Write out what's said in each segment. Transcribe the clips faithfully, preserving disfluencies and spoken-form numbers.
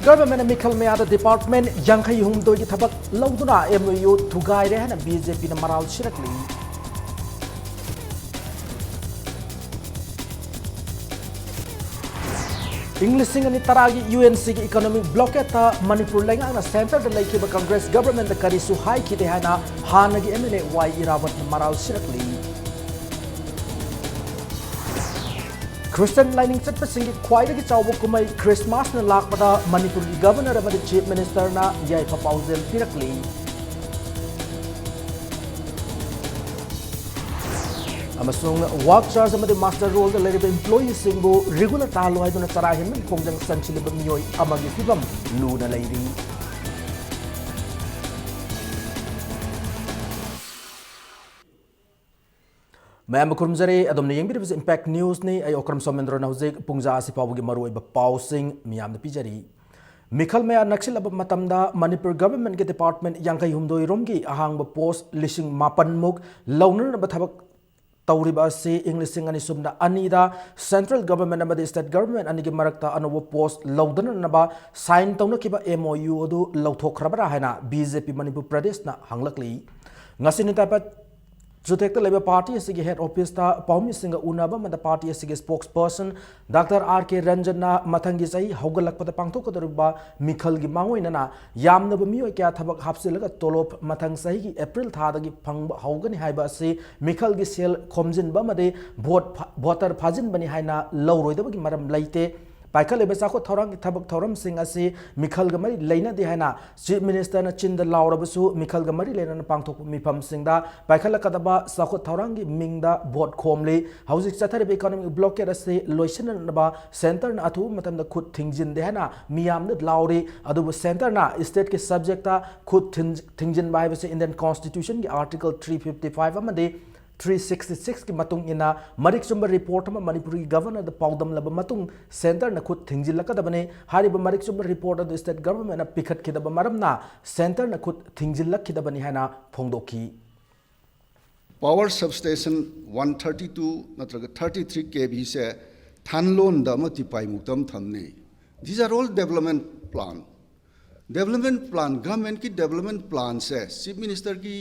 ꯒꯚꯔꯟꯃꯦꯟꯠꯅ ꯃꯤꯈꯜ ꯃꯌꯥꯗ ꯗꯤꯄꯥꯔꯠꯃꯦꯟꯠ ꯌꯥꯡꯈꯩ ꯍꯨꯝꯗꯣꯏꯒꯤ ꯊꯕꯛ ꯂꯧꯗꯨꯅ ꯑꯦꯝ ꯑꯣ ꯌꯨ ꯊꯨꯒꯥꯏꯔꯦ ꯍꯥꯏꯅ ꯕꯤ ꯖꯦ ꯄꯤꯅ ꯃꯔꯥꯜ ꯁꯤꯔꯛꯂꯤ꯫ ꯏꯪ ꯂꯤꯁꯤꯡ ꯑꯅꯤ ꯇꯔꯥꯒꯤ ꯌꯨ ꯑꯦꯟ ꯁꯤꯒꯤ ꯏꯀꯣꯅꯣꯃꯤꯛ ꯕ꯭ꯂꯣꯀꯦꯠꯇ ꯃꯅꯤꯄꯨꯔ ꯂꯩꯉꯥꯛꯅ ꯁꯦꯟꯇꯔꯗ ꯂꯩꯈꯤꯕ ꯀꯪꯒ꯭ꯔꯦꯁ ꯒꯚꯔꯟꯃꯦꯟꯠꯇ ꯀꯔꯤꯁꯨ ꯍꯥꯏꯈꯤꯗꯦ ꯍꯥꯏꯅ ꯍꯥꯟꯅꯒꯤ ꯑꯦꯝ ꯑꯦꯜ ꯑꯦ ꯋꯥꯏ ꯏꯔꯥꯕꯣꯠꯅ ꯃꯔꯥꯜ ꯁꯤꯔꯛꯂꯤ꯫ ꯈ꯭ꯔꯤꯁꯇꯤꯌꯟ ꯂꯥꯏꯅꯤꯡ ꯆꯠꯄꯁꯤꯡꯒꯤ ꯈ꯭ꯋꯥꯏꯗꯒꯤ ꯆꯥꯎꯕ ꯀꯨꯝꯍꯩ ꯈ꯭ꯔꯤꯁꯃꯥꯁꯅ ꯂꯥꯛꯄꯗ ꯃꯅꯤꯄꯨꯔꯒꯤ ꯒꯚꯔꯅꯔ ꯑꯃꯗꯤ ꯆꯤꯐ ꯃꯤꯅꯤꯁꯇꯔꯅ ꯌꯥꯏꯐ ꯄꯥꯎꯖꯦꯜ ꯄꯤꯔꯛꯂꯤ꯫ ꯑꯃꯁꯨꯡ ꯋꯥꯔꯛ ꯆꯥꯔꯖ ꯑꯃꯗꯤ ꯃꯥꯁꯇꯔ ꯔꯣꯜꯗ ꯂꯩꯔꯤꯕ ꯏꯝꯄ꯭ꯂꯣꯌꯤꯁꯤꯡꯕꯨ ꯔꯤꯒꯨꯂꯔ ꯇꯥꯍꯜꯂꯨ ꯍꯥꯏꯗꯨꯅ ꯆꯔꯥ ꯍꯦꯟꯕꯒꯤ ꯈꯣꯡꯖꯪ ꯆꯪꯁꯤꯜꯂꯤꯕ ꯃꯤꯑꯣꯏ ꯑꯃꯒꯤ ꯐꯤꯕꯝ ꯂꯨꯅ ꯂꯩꯔꯤ꯫ ꯃꯌꯥꯝꯕꯨ ꯈꯨꯔꯨꯝꯖꯔꯤ꯫ ꯑꯗꯣꯝꯅ ꯌꯦꯡꯕꯤꯔꯤꯕꯁꯤ ꯏꯝꯄꯦꯛ ꯅ꯭ꯌꯨꯁꯅꯤ꯫ ꯑꯩ ꯑꯣꯀ꯭ꯔꯝ ꯁꯣꯃꯦꯟꯗ꯭ꯔꯣꯅ ꯍꯧꯖꯤꯛ ꯄꯨꯡꯖꯥ ꯑꯁꯤ ꯐꯥꯎꯕꯒꯤ ꯃꯔꯨꯑꯣꯏꯕ ꯄꯥꯎꯁꯤꯡ ꯃꯤꯌꯥꯝꯗ ꯄꯤꯖꯔꯤ꯫ ꯃꯤꯈꯜ ꯃꯌꯥ ꯅꯛꯁꯤꯜꯂꯕ ꯃꯇꯝꯗ ꯃꯅꯤꯄꯨꯔ ꯒꯚꯔꯟꯃꯦꯟꯠꯀꯤ ꯗꯤꯄꯥꯔꯠꯃꯦꯟꯠ ꯌꯥꯡꯈꯩ ꯍꯨꯝꯗꯣꯏ ꯔꯣꯝꯒꯤ ꯑꯍꯥꯡꯕ ꯄꯣꯁꯠ ꯂꯤꯁꯤꯡ ꯃꯥꯄꯟ ꯃꯨꯛ ꯂꯧꯅꯅꯕ ꯊꯕꯛ ꯇꯧꯔꯤꯕ ꯑꯁꯤ ꯏꯪ ꯂꯤꯁꯤꯡ ꯑꯅꯤ ꯁꯨꯞꯅ ꯑꯅꯤꯗ ꯁꯦꯟꯇ꯭ꯔꯦꯜ ꯒꯚꯔꯟꯃꯦꯟꯠ ꯑꯃꯗꯤ ꯁ꯭ꯇꯦꯠ ꯒꯚꯔꯟꯃꯦꯟꯠ ꯑꯅꯤꯒꯤ ꯃꯔꯛꯇ ꯑꯅꯧꯕ post ꯂꯧꯗꯅꯅꯕ sign ꯇꯧꯅꯈꯤꯕ M O U ꯑꯗꯨ ꯂꯧꯊꯣꯛꯈ꯭ꯔꯕꯔꯥ ꯍꯥꯏꯅ ꯕꯤ ꯖꯦ ꯄꯤ ꯃꯅꯤꯄꯨꯔ ꯄ꯭ꯔꯗꯦꯁꯅ ꯍꯪꯂꯛꯂꯤ꯫ ꯉꯁꯤ ꯅꯤꯡꯊꯥꯄꯥ ꯆꯨꯊꯦꯛꯇ ꯂꯩꯕ ꯄꯥꯔꯇꯤ ꯑꯁꯤꯒꯤ ꯍꯦꯗ ꯑꯣꯐꯤꯁꯇ ꯄꯥꯎꯃꯤꯁꯤꯡꯒ ꯎꯅꯕ ꯑꯃꯗ ꯄꯥꯔꯇꯤ ꯑꯁꯤꯒꯤ ꯁ꯭ꯄꯣꯛꯁ ꯄꯔꯁꯟ ꯗꯥꯛꯇꯔ ꯑꯥꯔ ꯀꯦ ꯔꯟꯖꯟꯅ ꯃꯊꯪꯒꯤ ꯆꯍꯤ ꯍꯧꯒꯠꯂꯛꯄꯗ ꯄꯥꯡꯊꯣꯛꯀꯗꯧꯔꯤꯕ ꯃꯤꯈꯜꯒꯤ ꯃꯥꯡꯑꯣꯏꯅꯅ ꯌꯥꯝꯂꯕ ꯃꯤꯑꯣꯏ ꯀꯌꯥ ꯊꯕꯛ ꯍꯥꯞꯆꯤꯜꯂꯒ ꯇꯣꯂꯣꯞ ꯃꯊꯪ ꯆꯍꯤꯒꯤ ꯑꯦꯄ꯭ꯔꯤꯜ ꯊꯥꯗꯒꯤ ꯐꯪꯕ ꯍꯧꯒꯅꯤ ꯍꯥꯏꯕ ꯑꯁꯤ ꯃꯤꯈꯜꯒꯤ ꯁꯦꯜ ꯈꯣꯝꯖꯤꯟꯕ ꯑꯃꯗꯤ ꯚꯣꯠ ꯐ-, ꯚꯣꯇꯔ ꯐꯥꯖꯤꯟꯕꯅꯤ ꯍꯥꯏꯅ ꯂꯧꯔꯣꯏꯗꯕꯒꯤ ꯃꯔꯝ ꯂꯩꯇꯦ꯫ ꯄꯥꯏꯈꯠꯂꯤꯕ ꯆꯥꯎꯈꯠ ꯊꯧꯔꯥꯡꯒꯤ ꯊꯕꯛ ꯊꯧꯔꯝꯁꯤꯡ ꯑꯁꯤ ꯃꯤꯈꯜꯒ ꯃꯔꯤ ꯂꯩꯅꯗꯦ ꯍꯥꯏꯅ ꯆꯤꯐ ꯃꯤꯅꯤꯁꯇꯔꯅ ꯆꯤꯟꯗ ꯂꯥꯎꯔꯕꯁꯨ, ꯃꯤꯈꯜꯒ ꯃꯔꯤ ꯂꯩꯅꯅ ꯄꯥꯡꯊꯣꯛꯄ ꯃꯤꯐꯝꯁꯤꯡꯗ ꯄꯥꯏꯈꯠꯂꯛꯀꯗꯕ ꯆꯥꯎꯈꯠ ꯊꯧꯔꯥꯡꯒꯤ ꯃꯤꯡꯗ ꯚꯣꯠ ꯈꯣꯝꯂꯤ꯫ ꯍꯧꯖꯤꯛ ꯆꯠꯊꯔꯤꯕ ꯏꯀꯣꯅꯣꯃꯤꯛ ꯕ꯭ꯂꯣꯀꯦꯠ ꯑꯁꯤ ꯂꯣꯏꯁꯤꯟꯅꯅꯕ ꯁꯦꯟꯇꯔꯅ ꯑꯊꯨꯕ ꯃꯇꯝꯗ ꯈꯨꯠ ꯊꯤꯡꯖꯤꯟꯗꯦ ꯍꯥꯏꯅ ꯃꯤꯌꯥꯝꯗ ꯂꯥꯎꯔꯤ꯫ ꯑꯗꯨꯕꯨ ꯁꯦꯟꯇꯔꯅ ꯁ꯭ꯇꯦꯠꯀꯤ ꯁꯕꯖꯦꯛꯇ ꯈꯨꯠ ꯊꯤꯟ-, ꯊꯤꯡꯖꯤꯟꯕ ꯍꯥꯏꯕꯁꯤ ꯏꯟꯗꯤꯌꯟ ꯀꯣꯟꯁꯇꯤꯇ꯭ꯌꯨꯁꯟꯒꯤ ꯑꯥꯔꯇꯤꯀꯜ ꯊ꯭ꯔꯤ ꯐꯤꯐꯇꯤ ꯐꯥꯏꯚ ꯑꯃꯗꯤ ꯊ꯭ꯔꯤ ꯁꯤꯛꯁꯇꯤ ꯁꯤꯛꯁꯀꯤ ꯃꯇꯨꯡ ꯏꯟꯅ ꯃꯔꯤꯛ ꯆꯨꯝꯕ ꯔꯤꯄꯣꯔꯠ ꯑꯃ ꯃꯅꯤꯄꯨꯔꯒꯤ ꯒꯚꯔꯅꯔꯗ ꯄꯥꯎꯗꯝꯂꯕ ꯃꯇꯨꯡ ꯁꯦꯟꯇꯔꯅ ꯈꯨꯠ ꯊꯤꯡꯖꯤꯜꯂꯛꯀꯗꯕꯅꯤ꯫ ꯍꯥꯏꯔꯤꯕ ꯃꯔꯤꯛ ꯆꯨꯝꯕ ꯔꯤꯄꯣꯔꯠ ꯑꯗꯨ ꯁ꯭ꯇꯦꯠ ꯒꯚꯔꯟꯃꯦꯟꯠꯅ ꯄꯤꯈꯠꯈꯤꯗꯕ ꯃꯔꯝꯅ ꯁꯦꯟꯇꯔꯅ ꯈꯨꯠ ꯊꯤꯡꯖꯤꯜꯂꯛꯈꯤꯗꯕꯅꯤ ꯍꯥꯏꯅ ꯐꯣꯡꯗꯣꯛꯈꯤ꯫ Power substation one thirty two ꯅꯠꯇ꯭ꯔꯒ thirty three KVꯁꯦ ꯊꯥꯟꯂꯣꯟꯗ ꯑꯃ ꯇꯤꯄꯥꯏꯃꯨꯛꯇ ꯑꯃ ꯊꯝꯅꯤ꯫ These are all development plan, development plan, governmentꯀꯤ development planꯁꯦ chief ministerꯒꯤ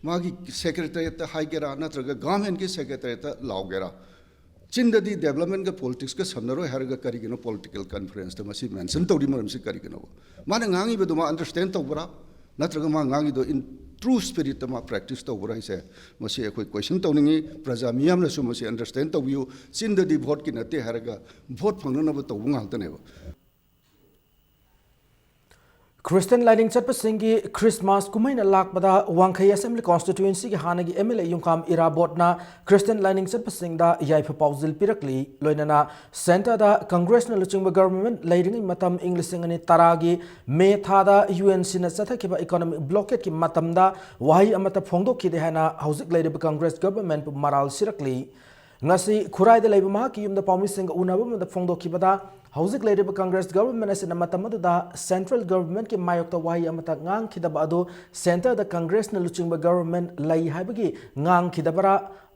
ꯃꯥꯒꯤ secretariatꯇ ꯍꯥꯏꯒꯦꯔꯥ ꯅꯠꯇ꯭ꯔꯒ governmentꯀꯤ secretariatꯇ ꯂꯥꯎꯒꯦꯔꯥ, ꯆꯤꯟꯗꯗꯤ developmentꯀ politicesꯀ ꯁꯝꯅꯔꯣꯏ ꯍꯥꯏꯔꯒ ꯀꯔꯤꯒꯤꯅꯣ political conferenceꯇ ꯃꯁꯤ mention ꯇꯧꯔꯤ ꯃꯔꯝꯁꯤ ꯀꯔꯤꯒꯤꯅꯣꯕ? ꯃꯥꯅ ꯉꯥꯡꯉꯤꯕꯗꯣ ꯃꯥ understand ꯇꯧꯕ꯭ꯔꯥ? ꯅꯠꯇ꯭ꯔꯒ ꯃꯥ ꯉꯥꯡꯉꯤꯗꯣ in true spiritꯇ ꯃꯥ practice ꯇꯧꯕ꯭ꯔꯥ ꯍꯥꯏꯁꯦ ꯃꯁꯤ ꯑꯩꯈꯣꯏ question ꯇꯧꯅꯤꯡꯉꯤ꯫ ꯄ꯭ꯔꯖꯥ ꯃꯤꯌꯥꯝꯅꯁꯨ ꯃꯁꯤ understand ꯇꯧꯕꯤꯌꯨ꯫ ꯆꯤꯟꯗꯗꯤ voteꯀꯤ ꯅꯠꯇꯦ ꯍꯥꯏꯔꯒ vote ꯐꯪꯅꯅꯕ ꯇꯧꯕ ꯉꯥꯛꯇꯅꯦꯕ꯫ ꯈ꯭ꯔꯤꯁꯇꯤꯌꯟ ꯂꯥꯏꯅꯤꯡ ꯆꯠꯄꯁꯤꯡꯒꯤ ꯈ꯭ꯔꯤꯁꯃꯥꯁ ꯀꯨꯝꯍꯩꯅ ꯂꯥꯛꯄꯗ ꯋꯥꯡꯈꯩ Assembly Constituencyꯒꯤ ꯍꯥꯟꯅꯒꯤ MLA ꯌꯨꯝꯈꯥꯝ ꯏꯔꯥꯕꯣꯠꯅ ꯈ꯭ꯔꯤꯁꯇꯤꯌꯟ ꯂꯥꯏꯅꯤꯡ ꯆꯠꯄꯁꯤꯡꯗ ꯌꯥꯏꯐ ꯄꯥꯎꯖꯦꯜ ꯄꯤꯔꯛꯂꯤ꯫ ꯂꯣꯏꯅꯅ centreꯗ Congressꯅ ꯂꯨꯆꯤꯡꯕ government ꯂꯩꯔꯤꯉꯩ ꯃꯇꯝ ꯏꯪ ꯂꯤꯁꯤꯡ ꯑꯅꯤ ꯇꯔꯥꯒꯤ May ꯊꯥꯗ UNCꯅ ꯆꯠꯊꯈꯤꯕ economic blockadeꯀꯤ ꯃꯇꯝꯗ ꯋꯥꯍꯩ ꯑꯃꯠꯇ ꯐꯣꯡꯗꯣꯛꯈꯤꯗꯦ ꯍꯥꯏꯅ ꯍꯧꯖꯤꯛ ꯂꯩꯔꯤꯕ Congress governmentꯄꯨ ꯃꯔꯥꯜ ꯁꯤꯔꯛꯂꯤ꯫ ꯉꯁꯤ ꯈꯨꯔꯥꯏꯗ ꯂꯩꯕ ꯃꯍꯥꯛꯀꯤ ꯌꯨꯝꯗ ꯄꯥꯎꯃꯤꯁꯤꯡꯒ ꯎꯅꯕ ꯑꯃꯗ ꯐꯣꯡꯗꯣꯛꯈꯤꯕꯗ, ꯍꯧꯖꯤꯛ ꯂꯩꯔꯤꯕ Congress government ꯑꯁꯤꯅ ꯃꯇꯝ ꯑꯗꯨꯗ central governmentꯀꯤ ꯃꯥꯌꯣꯛꯇ ꯋꯥꯍꯩ ꯑꯃꯠꯇ ꯉꯥꯡꯈꯤꯗꯕ ꯑꯗꯨ centreꯗ Congressꯅ ꯂꯨꯆꯤꯡꯕ government ꯂꯩ ꯍꯥꯏꯕꯒꯤ ꯉꯥꯡꯈꯤꯗꯕꯔꯥ?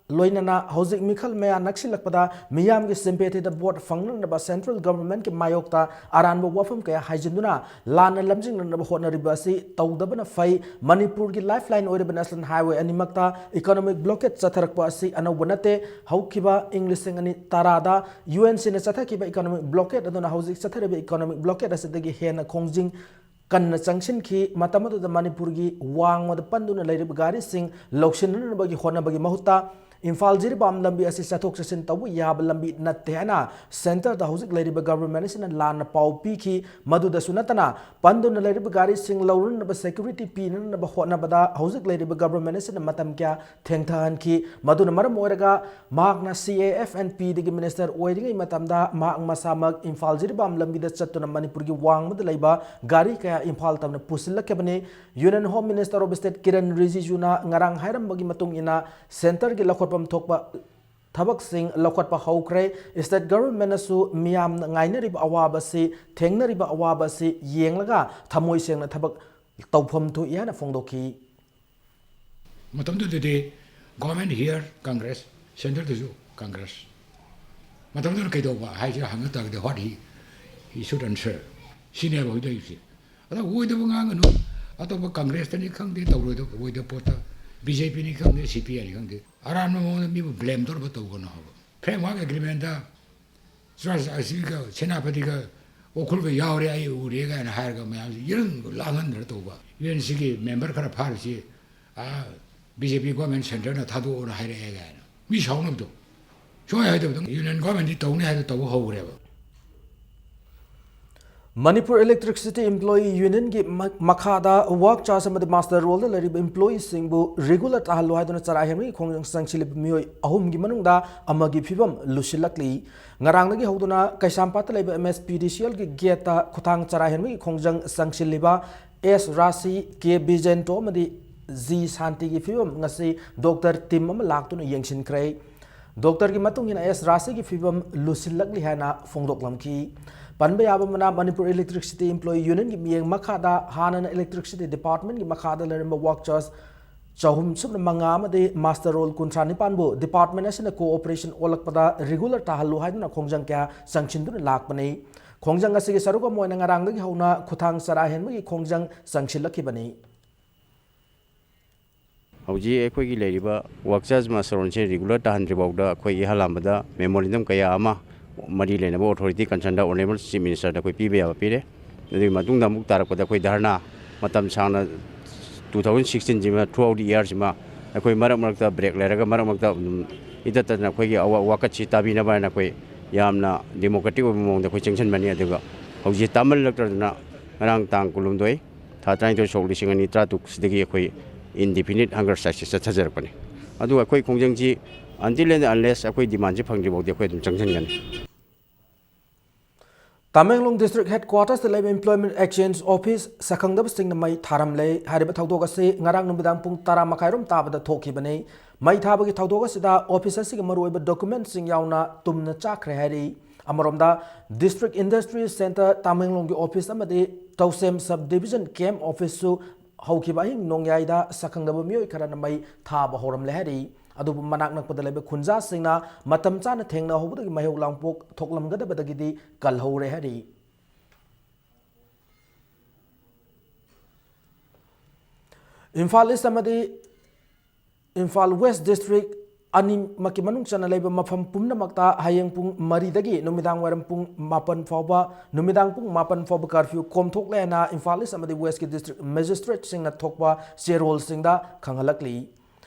ꯂꯣꯏꯅꯅ ꯍꯧꯖꯤꯛ ꯃꯤꯈꯜ ꯃꯌꯥ ꯅꯛꯁꯤꯜꯂꯛꯄꯗ ꯃꯤꯌꯥꯝꯒꯤ sympathyꯗ vote ꯐꯪꯅꯅꯕ central governmentꯀꯤ ꯃꯥꯌꯣꯛꯇ ꯑꯔꯥꯟꯕ ꯋꯥꯐꯝ ꯀꯌꯥ ꯍꯥꯏꯖꯤꯟꯗꯨꯅ ꯂꯥꯟꯅ ꯂꯝꯖꯤꯡꯅꯅꯕ ꯍꯣꯠꯅꯔꯤꯕ ꯑꯁꯤ ꯇꯧꯗꯕꯅ ꯐꯩ꯫ ꯃꯅꯤꯄꯨꯔꯒꯤ lifeline ꯑꯣꯏꯔꯤꯕ National Highway ꯑꯅꯤꯃꯛꯇ economic blockade ꯆꯠꯊꯔꯛꯄ ꯑꯁꯤ ꯑꯅꯧꯕ ꯅꯠꯇꯦ꯫ ꯍꯧꯈꯤꯕ ꯏꯪ ꯂꯤꯁꯤꯡ ꯑꯅꯤ ꯇꯔꯥꯗ UNCꯅ ꯆꯠꯊꯈꯤꯕ economic blockade ꯑꯗꯨꯅ ꯍꯧꯖꯤꯛ ꯆꯠꯊꯔꯤꯕ economic blockade ꯑꯁꯤꯗꯒꯤ ꯍꯦꯟꯅ ꯈꯣꯡꯖꯤꯡ ꯀꯟꯅ ꯆꯪꯁꯤꯟꯈꯤ꯫ ꯃꯇꯝ ꯑꯗꯨꯗ ꯃꯅꯤꯄꯨꯔꯒꯤ ꯋꯥꯡꯃꯗ ꯄꯟꯗꯨꯅ ꯂꯩꯔꯤꯕ ꯒꯥꯔꯤꯁꯤꯡ ꯂꯧꯁꯤꯟꯅꯅꯕꯒꯤ ꯍꯣꯠꯅꯕꯒꯤ ꯃꯍꯨꯠꯇ ꯏꯝꯐꯥꯜ ꯖꯤꯔꯤꯕꯥꯝ ꯂꯝꯕꯤ ꯑꯁꯤ ꯆꯠꯊꯣꯛ ꯆꯠꯁꯤꯟ ꯇꯧꯕ ꯌꯥꯕ ꯂꯝꯕꯤ ꯅꯠꯇꯦ ꯍꯥꯏꯅ centreꯗ ꯍꯧꯖꯤꯛ ꯂꯩꯔꯤꯕ government ꯑꯁꯤꯅ ꯂꯥꯟꯅ ꯄꯥꯎ ꯄꯤꯈꯤ꯫ ꯃꯗꯨꯗꯁꯨ ꯅꯠꯇꯅ ꯄꯟꯗꯨꯅ ꯂꯩꯔꯤꯕ ꯒꯥꯔꯤꯁꯤꯡ ꯂꯧꯔꯨꯅꯅꯕ security ꯄꯤꯅꯅꯕ ꯍꯣꯠꯅꯕꯗ ꯍꯧꯖꯤꯛ ꯂꯩꯔꯤꯕ government ꯑꯁꯤꯅ ꯃꯇꯝ ꯀꯌꯥ ꯊꯦꯡꯊꯍꯟꯈꯤ꯫ ꯃꯗꯨꯅ ꯃꯔꯝ ꯑꯣꯏꯔꯒ ꯃꯍꯥꯛꯅ CAF and Pꯗꯒꯤ minister ꯑꯣꯏꯔꯤꯉꯩ ꯃꯇꯝꯗ ꯃꯍꯥꯛ ꯃꯁꯥꯃꯛ ꯏꯝꯐꯥꯜ ꯖꯤꯔꯤꯕꯥꯝ ꯂꯝꯕꯤꯗ ꯆꯠꯇꯨꯅ ꯃꯅꯤꯄꯨꯔꯒꯤ ꯋꯥꯡꯃꯗ ꯂꯩꯕ ꯒꯥꯔꯤ ꯀꯌꯥ ꯏꯝꯐꯥꯜ ꯇꯝꯅ ꯄꯨꯁꯤꯜꯂꯛꯈꯤꯕꯅꯤ꯫ Union Home Minister of State Kiran ꯔꯤꯖꯤꯖꯨꯅ ꯉꯔꯥꯡ ꯍꯥꯏꯔꯝꯕꯒꯤ ꯃꯇꯨꯡ ꯏꯟꯅ centreꯒꯤ ꯂꯧꯈꯠꯐꯝ ꯊꯣꯛꯄ ꯊꯕꯛꯁꯤꯡ ꯂꯧꯈꯠꯄ ꯍꯧꯈ꯭ꯔꯦ꯫ State governmentꯅꯁꯨ ꯃꯤꯌꯥꯝꯅ ꯉꯥꯏꯅꯔꯤꯕ ꯑꯋꯥꯕ ꯑꯁꯤ, ꯊꯦꯡꯅꯔꯤꯕ ꯑꯋꯥꯕ ꯑꯁꯤ ꯌꯦꯡꯂꯒ ꯊꯃꯣꯏ ꯁꯦꯡꯅ ꯊꯕꯛ ꯇꯧꯐꯝ ꯊꯣꯛꯏ ꯍꯥꯏꯅ ꯐꯣꯡꯗꯣꯛꯈꯤ꯫ ꯃꯇꯝꯗꯨꯗꯗꯤ government here Congress, centreꯗꯁꯨ Congress꯫ ꯃꯇꯝꯗꯨꯗ ꯀꯩꯗꯧꯕ ꯍꯥꯏꯁꯤꯔ ꯍꯪꯉ ꯇꯥꯔꯒꯗꯤ what he, he should answer꯫ ꯁꯤꯅꯦꯕ ꯍꯧꯖꯤꯛ ꯂꯩꯔꯤꯁꯦ꯫ ꯑꯗ ꯑꯣꯏꯗꯕ ꯉꯥꯡꯒꯅꯨ꯫ ꯑꯇꯣꯞꯄ ꯀꯪꯒ꯭ꯔꯦꯁꯇꯅꯤ ꯈꯪꯗꯦ, ꯇꯧꯔꯣꯏꯗꯕ ꯑꯣꯏꯗꯕ ꯄꯣꯠꯇ, ꯕꯤ ꯖꯦ ꯄꯤꯅꯤ ꯈꯪꯗꯦ, ꯁꯤ ꯄꯤ ꯑꯥꯏꯅꯤ ꯈꯪꯗꯦ, ꯑꯔꯥꯟꯕ ꯃꯑꯣꯡꯗ ꯃꯤꯕꯨ ꯕ꯭ꯂꯦꯝ ꯇꯧꯔꯒ ꯇꯧꯒꯅꯨ ꯍꯥꯏꯕ꯫ ꯐ꯭ꯔꯦꯝꯋꯥꯔꯛ ꯑꯦꯒ꯭ꯔꯤꯃꯦꯟꯗ ꯆꯨꯔꯥꯆꯥꯟꯄꯨꯔꯒ ꯁꯦꯅꯥꯄꯇꯤꯒ ꯎꯈ꯭ꯔꯨꯜꯒ ꯌꯥꯎꯔꯦ, ꯑꯩ ꯎꯔꯦ ꯀꯥꯏꯅ ꯍꯥꯏꯔꯒ ꯃꯌꯥꯝꯁꯤ ꯏꯔꯪ ꯂꯥꯡꯍꯟꯗꯅ ꯇꯧꯕ꯫ ꯌꯨ ꯑꯦꯟ ꯁꯤꯒꯤ ꯃꯦꯝꯕꯔ ꯈꯔ ꯐꯥꯔꯤꯁꯤ ꯕꯤ ꯖꯦ ꯄꯤ ꯒꯣꯔꯃꯦꯟ ꯁꯦꯟꯇꯔꯅ ꯊꯥꯗꯣꯛꯑꯣꯅ ꯍꯥꯏꯔꯛꯑꯦ ꯀꯥꯏꯅ ꯃꯤ ꯁꯥꯎꯅꯕꯗꯣ꯫ ꯁꯨꯡꯍꯥꯏ ꯍꯥꯏꯗꯕꯗ ꯌꯨꯅꯤꯌꯟ ꯒꯣꯔꯃꯦꯟꯗꯤ ꯇꯧꯅꯤ ꯍꯥꯏꯗꯣ ꯇꯧꯕ ꯍꯧꯈ꯭ꯔꯦꯕ꯫ ꯃꯅꯤꯄꯨꯔ ꯏꯂꯦꯛꯇ꯭ꯔꯤꯁꯤꯇꯤ ꯏꯝꯄ꯭ꯂꯣꯌꯤ ꯌꯨꯅꯤꯌꯟꯒꯤ ꯃ-, ꯃꯈꯥꯗ ꯋꯥꯔꯛ ꯆꯥꯔꯖ ꯑꯃꯗꯤ ꯃꯥꯁꯇꯔ ꯔꯣꯜꯗ ꯂꯩꯔꯤꯕ ꯏꯝꯄ꯭ꯂꯣꯌꯤꯁꯤꯡꯕꯨ ꯔꯤꯒꯨꯂꯔ ꯇꯥꯍꯜꯂꯨ ꯍꯥꯏꯗꯨꯅ ꯆꯔꯥ ꯍꯦꯟꯕꯒꯤ ꯈꯣꯡꯖꯪ ꯆꯪꯁꯤꯜꯂꯤꯕ ꯃꯤꯑꯣꯏ ꯑꯍꯨꯝꯒꯤ ꯃꯅꯨꯡꯗ ꯑꯃꯒꯤ ꯐꯤꯕꯝ ꯂꯨꯁꯤꯜꯂꯛꯂꯤ꯫ ꯉꯔꯥꯡꯗꯒꯤ ꯍꯧꯗꯨꯅ ꯀꯩꯁꯥꯝꯄꯥꯠꯇ ꯂꯩꯕ ꯑꯦꯝ ꯑꯦꯁ ꯄꯤ ꯗꯤ ꯁꯤ ꯑꯦꯜꯒꯤ ꯒꯦꯠꯇ ꯈꯨꯊꯥꯡ ꯆꯔꯥ ꯍꯦꯟꯕꯒꯤ ꯈꯣꯡꯖꯪ ꯆꯪꯁꯤꯜꯂꯤꯕ ꯑꯦꯁ ꯔꯥꯁꯤ, ꯀꯦ ꯕꯤꯖꯦꯟꯇꯣ ꯑꯃꯗꯤ ꯖꯤ ꯁꯥꯟꯇꯤꯒꯤ ꯐꯤꯕꯝ ꯉꯁꯤ ꯗꯣꯛꯇꯔ ꯇꯤꯝ ꯑꯃ ꯂꯥꯛꯇꯨꯅ ꯌꯦꯡꯁꯤꯟꯈ꯭ꯔꯦ꯫ ꯗꯣꯛꯇꯔꯒꯤ ꯃꯇꯨꯡ ꯏꯟꯅ ꯑꯦꯁ ꯔꯥꯁꯤꯒꯤ ꯐꯤꯕꯝ ꯂꯨꯁꯤꯜꯂꯛꯂꯤ ꯍꯥꯏꯅ ꯐꯣꯡꯗꯣꯛꯂꯝꯈꯤ꯫ ꯄꯟꯕ ꯌꯥꯕ ꯑꯃꯅ, ꯃꯅꯤꯄꯨꯔ ꯏꯂꯦꯛꯇ꯭ꯔꯤꯁꯤꯇꯤ ꯏꯝꯄ꯭ꯂꯣꯌꯤ ꯌꯨꯅꯤꯌꯟꯒꯤ ꯃꯤꯠꯌꯦꯡ ꯃꯈꯥꯗ ꯍꯥꯟꯅꯅ ꯏꯂꯦꯛꯇ꯭ꯔꯤꯁꯤꯇꯤ ꯗꯤꯄꯥꯔꯠꯃꯦꯟꯒꯤ ꯃꯈꯥꯗ ꯂꯩꯔꯝꯕ ꯋꯥꯔꯛ ꯆꯥꯔꯖ ꯆꯍꯨꯝ ꯁꯨꯞꯅ ꯃꯉꯥ ꯑꯃꯗꯤ ꯃꯥꯁꯇꯔ ꯔꯣꯜ ꯀꯨꯟꯊ꯭ꯔꯥ ꯅꯤꯄꯥꯟꯕꯨ ꯗꯤꯄꯥꯔꯠꯃꯦꯟ ꯑꯁꯤꯅ ꯀꯣꯑꯣꯄꯔꯦꯁꯟ ꯑꯣꯜꯂꯛꯄꯗ ꯔꯤꯒꯨꯂꯔ ꯇꯥꯍꯜꯂꯨ ꯍꯥꯏꯗꯨꯅ ꯈꯣꯡꯖꯪ ꯀꯌꯥ ꯆꯪꯁꯤꯟꯗꯨꯅ ꯂꯥꯛꯄꯅꯤ꯫ ꯈꯣꯡꯖꯪ ꯑꯁꯤꯒꯤ ꯁꯔꯨꯛ ꯑꯃ ꯑꯣꯏꯅ ꯉꯔꯥꯡꯗꯒꯤ ꯍꯧꯅ ꯈꯨꯊꯥꯡ ꯆꯔꯥ ꯍꯦꯟꯕꯒꯤ ꯈꯣꯡꯖꯪ ꯆꯪꯁꯤꯜꯂꯛꯈꯤꯕꯅꯤ꯫ ꯍꯧꯖꯤꯛ ꯑꯩꯈꯣꯏꯒꯤ ꯂꯩꯔꯤꯕ ꯋꯥꯔꯛ ꯆꯥꯔꯖ ꯃꯥꯁꯇꯔ ꯔꯣꯜꯁꯦ ꯔꯤꯒꯨꯂꯔ ꯇꯥꯍꯟꯗ꯭ꯔꯤ ꯐꯥꯎꯗ ꯑꯩꯈꯣꯏꯒꯤ ꯍꯜꯂꯝꯕꯗ ꯃꯦꯃꯣꯔꯦꯟꯗꯝ ꯀꯌꯥ ꯑꯃ ꯃꯔꯤ ꯂꯩꯅꯕ ꯑꯣꯊꯣꯔꯤꯇꯤ ꯀꯟꯁꯔꯟꯗ ꯑꯣꯅꯔꯦꯕꯜ ꯆꯤꯐ ꯃꯤꯅꯤꯁꯇꯔꯗ ꯑꯩꯈꯣꯏ ꯄꯤꯕ ꯌꯥꯕ ꯄꯤꯔꯦ꯫ ꯑꯗꯨꯒꯤ ꯃꯇꯨꯡꯗ ꯑꯃꯨꯛ ꯇꯥꯔꯛꯄꯗ ꯑꯩꯈꯣꯏ ꯙꯔꯅꯥ ꯃꯇꯝ ꯁꯥꯡꯅ two thousand sixteen ꯁꯤꯃ throughout the year ꯁꯤꯃ ꯑꯩꯈꯣꯏ ꯃꯔꯛ ꯃꯔꯛꯇ ꯕ꯭ꯔꯦꯛ ꯂꯩꯔꯒ ꯃꯔꯛ ꯃꯔꯛꯇ ꯑꯗꯨꯝ ꯏꯇꯠ ꯇꯠꯇꯅ ꯑꯩꯈꯣꯏꯒꯤ ꯑꯋꯥ-, ꯋꯥꯀꯠꯁꯤ ꯇꯥꯕꯤꯅꯕ ꯍꯥꯏꯅ ꯑꯩꯈꯣꯏ ꯌꯥꯝꯅ ꯗꯦꯃꯣꯀ꯭ꯔꯦꯇꯤꯛ ꯑꯣꯏꯕ ꯃꯑꯣꯡꯗ ꯑꯩꯈꯣꯏ ꯆꯪꯁꯤꯟꯕꯅꯤ꯫ ꯑꯗꯨꯒ ꯍꯧꯖꯤꯛ ꯇꯥꯃꯜꯂꯛꯇ꯭ꯔꯗꯅ ꯉꯔꯥꯡ ꯇꯥꯡ ꯀꯨꯟꯍꯨꯝꯗꯣꯏ, ꯊꯥ ꯇꯔꯥꯅꯤꯊꯣꯏ, ꯁꯣꯛ ꯂꯤꯁꯤꯡ ꯑꯅꯤ ꯇꯔꯥꯇꯔꯨꯛ ꯁꯤꯗꯒꯤ ꯑꯩꯈꯣꯏ indefinite hunger strike ꯁꯤ ꯆꯠꯊꯖꯔꯛꯄꯅꯤ꯫ ꯑꯗꯨꯒ ꯑꯩꯈꯣꯏ ꯈꯣꯡꯖꯪꯁꯤ until and unless ꯑꯩꯈꯣꯏ ꯗꯤꯃꯥꯟꯁꯤ ꯐꯪꯗ꯭ꯔꯤ ꯐꯥꯎꯗꯤ ꯑꯩꯈꯣꯏ ꯑꯗꯨꯝ ꯆꯪꯁꯤꯟꯒꯅꯤ꯫ ꯇꯃꯦꯡꯂꯣꯡ ꯗꯤꯁꯇ꯭ꯔꯤꯛ ꯍꯦꯗꯀ꯭ꯋꯥꯇꯔꯁꯇ ꯂꯩꯕ ꯏꯝꯄ꯭ꯂꯣꯏꯃꯦꯟ ꯑꯦꯛꯁꯆꯦꯟꯖ ꯑꯣꯐꯤꯁ ꯁꯛꯈꯪꯗꯕꯁꯤꯡꯅ ꯃꯩ ꯊꯥꯔꯝꯂꯦ꯫ ꯍꯥꯏꯔꯤꯕ ꯊꯧꯗꯣꯛ ꯑꯁꯤ ꯉꯔꯥꯡ ꯅꯨꯃꯤꯗꯥꯡ ꯄꯨꯡ ꯇꯔꯥ ꯃꯈꯥꯏꯔꯣꯝ ꯇꯥꯕꯗ ꯊꯣꯛꯈꯤꯕꯅꯤ꯫ ꯃꯩ ꯊꯥꯕꯒꯤ ꯊꯧꯗꯣꯛ ꯑꯁꯤꯗ ꯑꯣꯐꯤꯁ ꯑꯁꯤꯒꯤ ꯃꯔꯨꯑꯣꯏꯕ ꯗꯣꯀꯨꯃꯦꯟꯁꯤꯡ ꯌꯥꯎꯅ ꯇꯨꯝꯅ ꯆꯥꯛꯈ꯭ꯔꯦ ꯍꯥꯏꯔꯤ꯫ ꯑꯃꯔꯣꯝꯗ, ꯗꯤꯁꯇ꯭ꯔꯤꯛ ꯏꯟꯗꯁꯇ꯭ꯔꯤ ꯁꯦꯟꯇꯔ ꯇꯃꯦꯡꯂꯣꯡꯒꯤ ꯑꯣꯐꯤꯁ ꯑꯃꯗꯤ ꯇꯧꯁꯦꯝ ꯁꯕ ꯗꯤꯕꯤꯖꯟ ꯀꯦꯝ ꯑꯣꯐꯤꯁꯁꯨ ꯍꯧꯈꯤꯕ ꯑꯍꯤꯡ ꯅꯣꯡꯌꯥꯏꯗ ꯁꯛꯈꯪꯗꯕ ꯃꯤꯑꯣꯏ ꯈꯔꯅ ꯃꯩ ꯊꯥꯕ ꯍꯧꯔꯝꯂꯦ ꯍꯥꯏꯔꯤ꯫ ꯑꯗꯨꯕꯨ ꯃꯅꯥꯛ ꯅꯛꯄꯗ ꯂꯩꯕ ꯈꯨꯟꯖꯥꯁꯤꯡꯅ ꯃꯇꯝ ꯆꯥꯅ ꯊꯦꯡꯅꯍꯧꯕꯗꯒꯤ ꯃꯩꯍꯧ ꯂꯥꯡꯄꯣꯛ ꯊꯣꯛꯂꯝꯒꯗꯕꯗꯒꯤꯗꯤ ꯀꯜꯍꯧꯔꯦ ꯍꯥꯏꯔꯤ꯫ ꯏꯝꯐꯥꯜ ꯏꯁ ꯑꯃꯗꯤ ꯏꯝꯐꯥꯜ ꯋꯦꯁ ꯗꯤꯁꯇ꯭ꯔꯤꯛ ꯑꯅꯤꯃꯛꯀꯤ ꯃꯅꯨꯡ ꯆꯟꯅ ꯂꯩꯕ ꯃꯐꯝ ꯄꯨꯝꯅꯃꯛꯇ ꯍꯌꯦꯡ ꯄꯨꯡ ꯃꯔꯤꯗꯒꯤ ꯅꯨꯃꯤꯗꯥꯡ ꯋꯥꯏꯔꯝ ꯄꯨꯡ ꯃꯥꯄꯟ ꯐꯥꯎꯕ, ꯅꯨꯃꯤꯗꯥꯡ ꯄꯨꯡ ꯃꯥꯄꯟ ꯐꯥꯎꯕ ꯀꯔꯐ꯭ꯌꯨ ꯀꯣꯝꯊꯣꯛꯂꯦ ꯍꯥꯏꯅ ꯏꯝꯐꯥꯜ ꯏꯁ ꯑꯃꯗꯤ ꯋꯦꯁꯀꯤ ꯗꯤꯁꯇ꯭ꯔꯤꯛ ꯃꯦꯖꯤꯁꯇ꯭ꯔꯦꯠꯁꯤꯡꯅ ꯊꯣꯛꯄ ꯆꯦꯔꯣꯜꯁꯤꯡꯗ ꯈꯪꯍꯜꯂꯛꯂꯤ꯫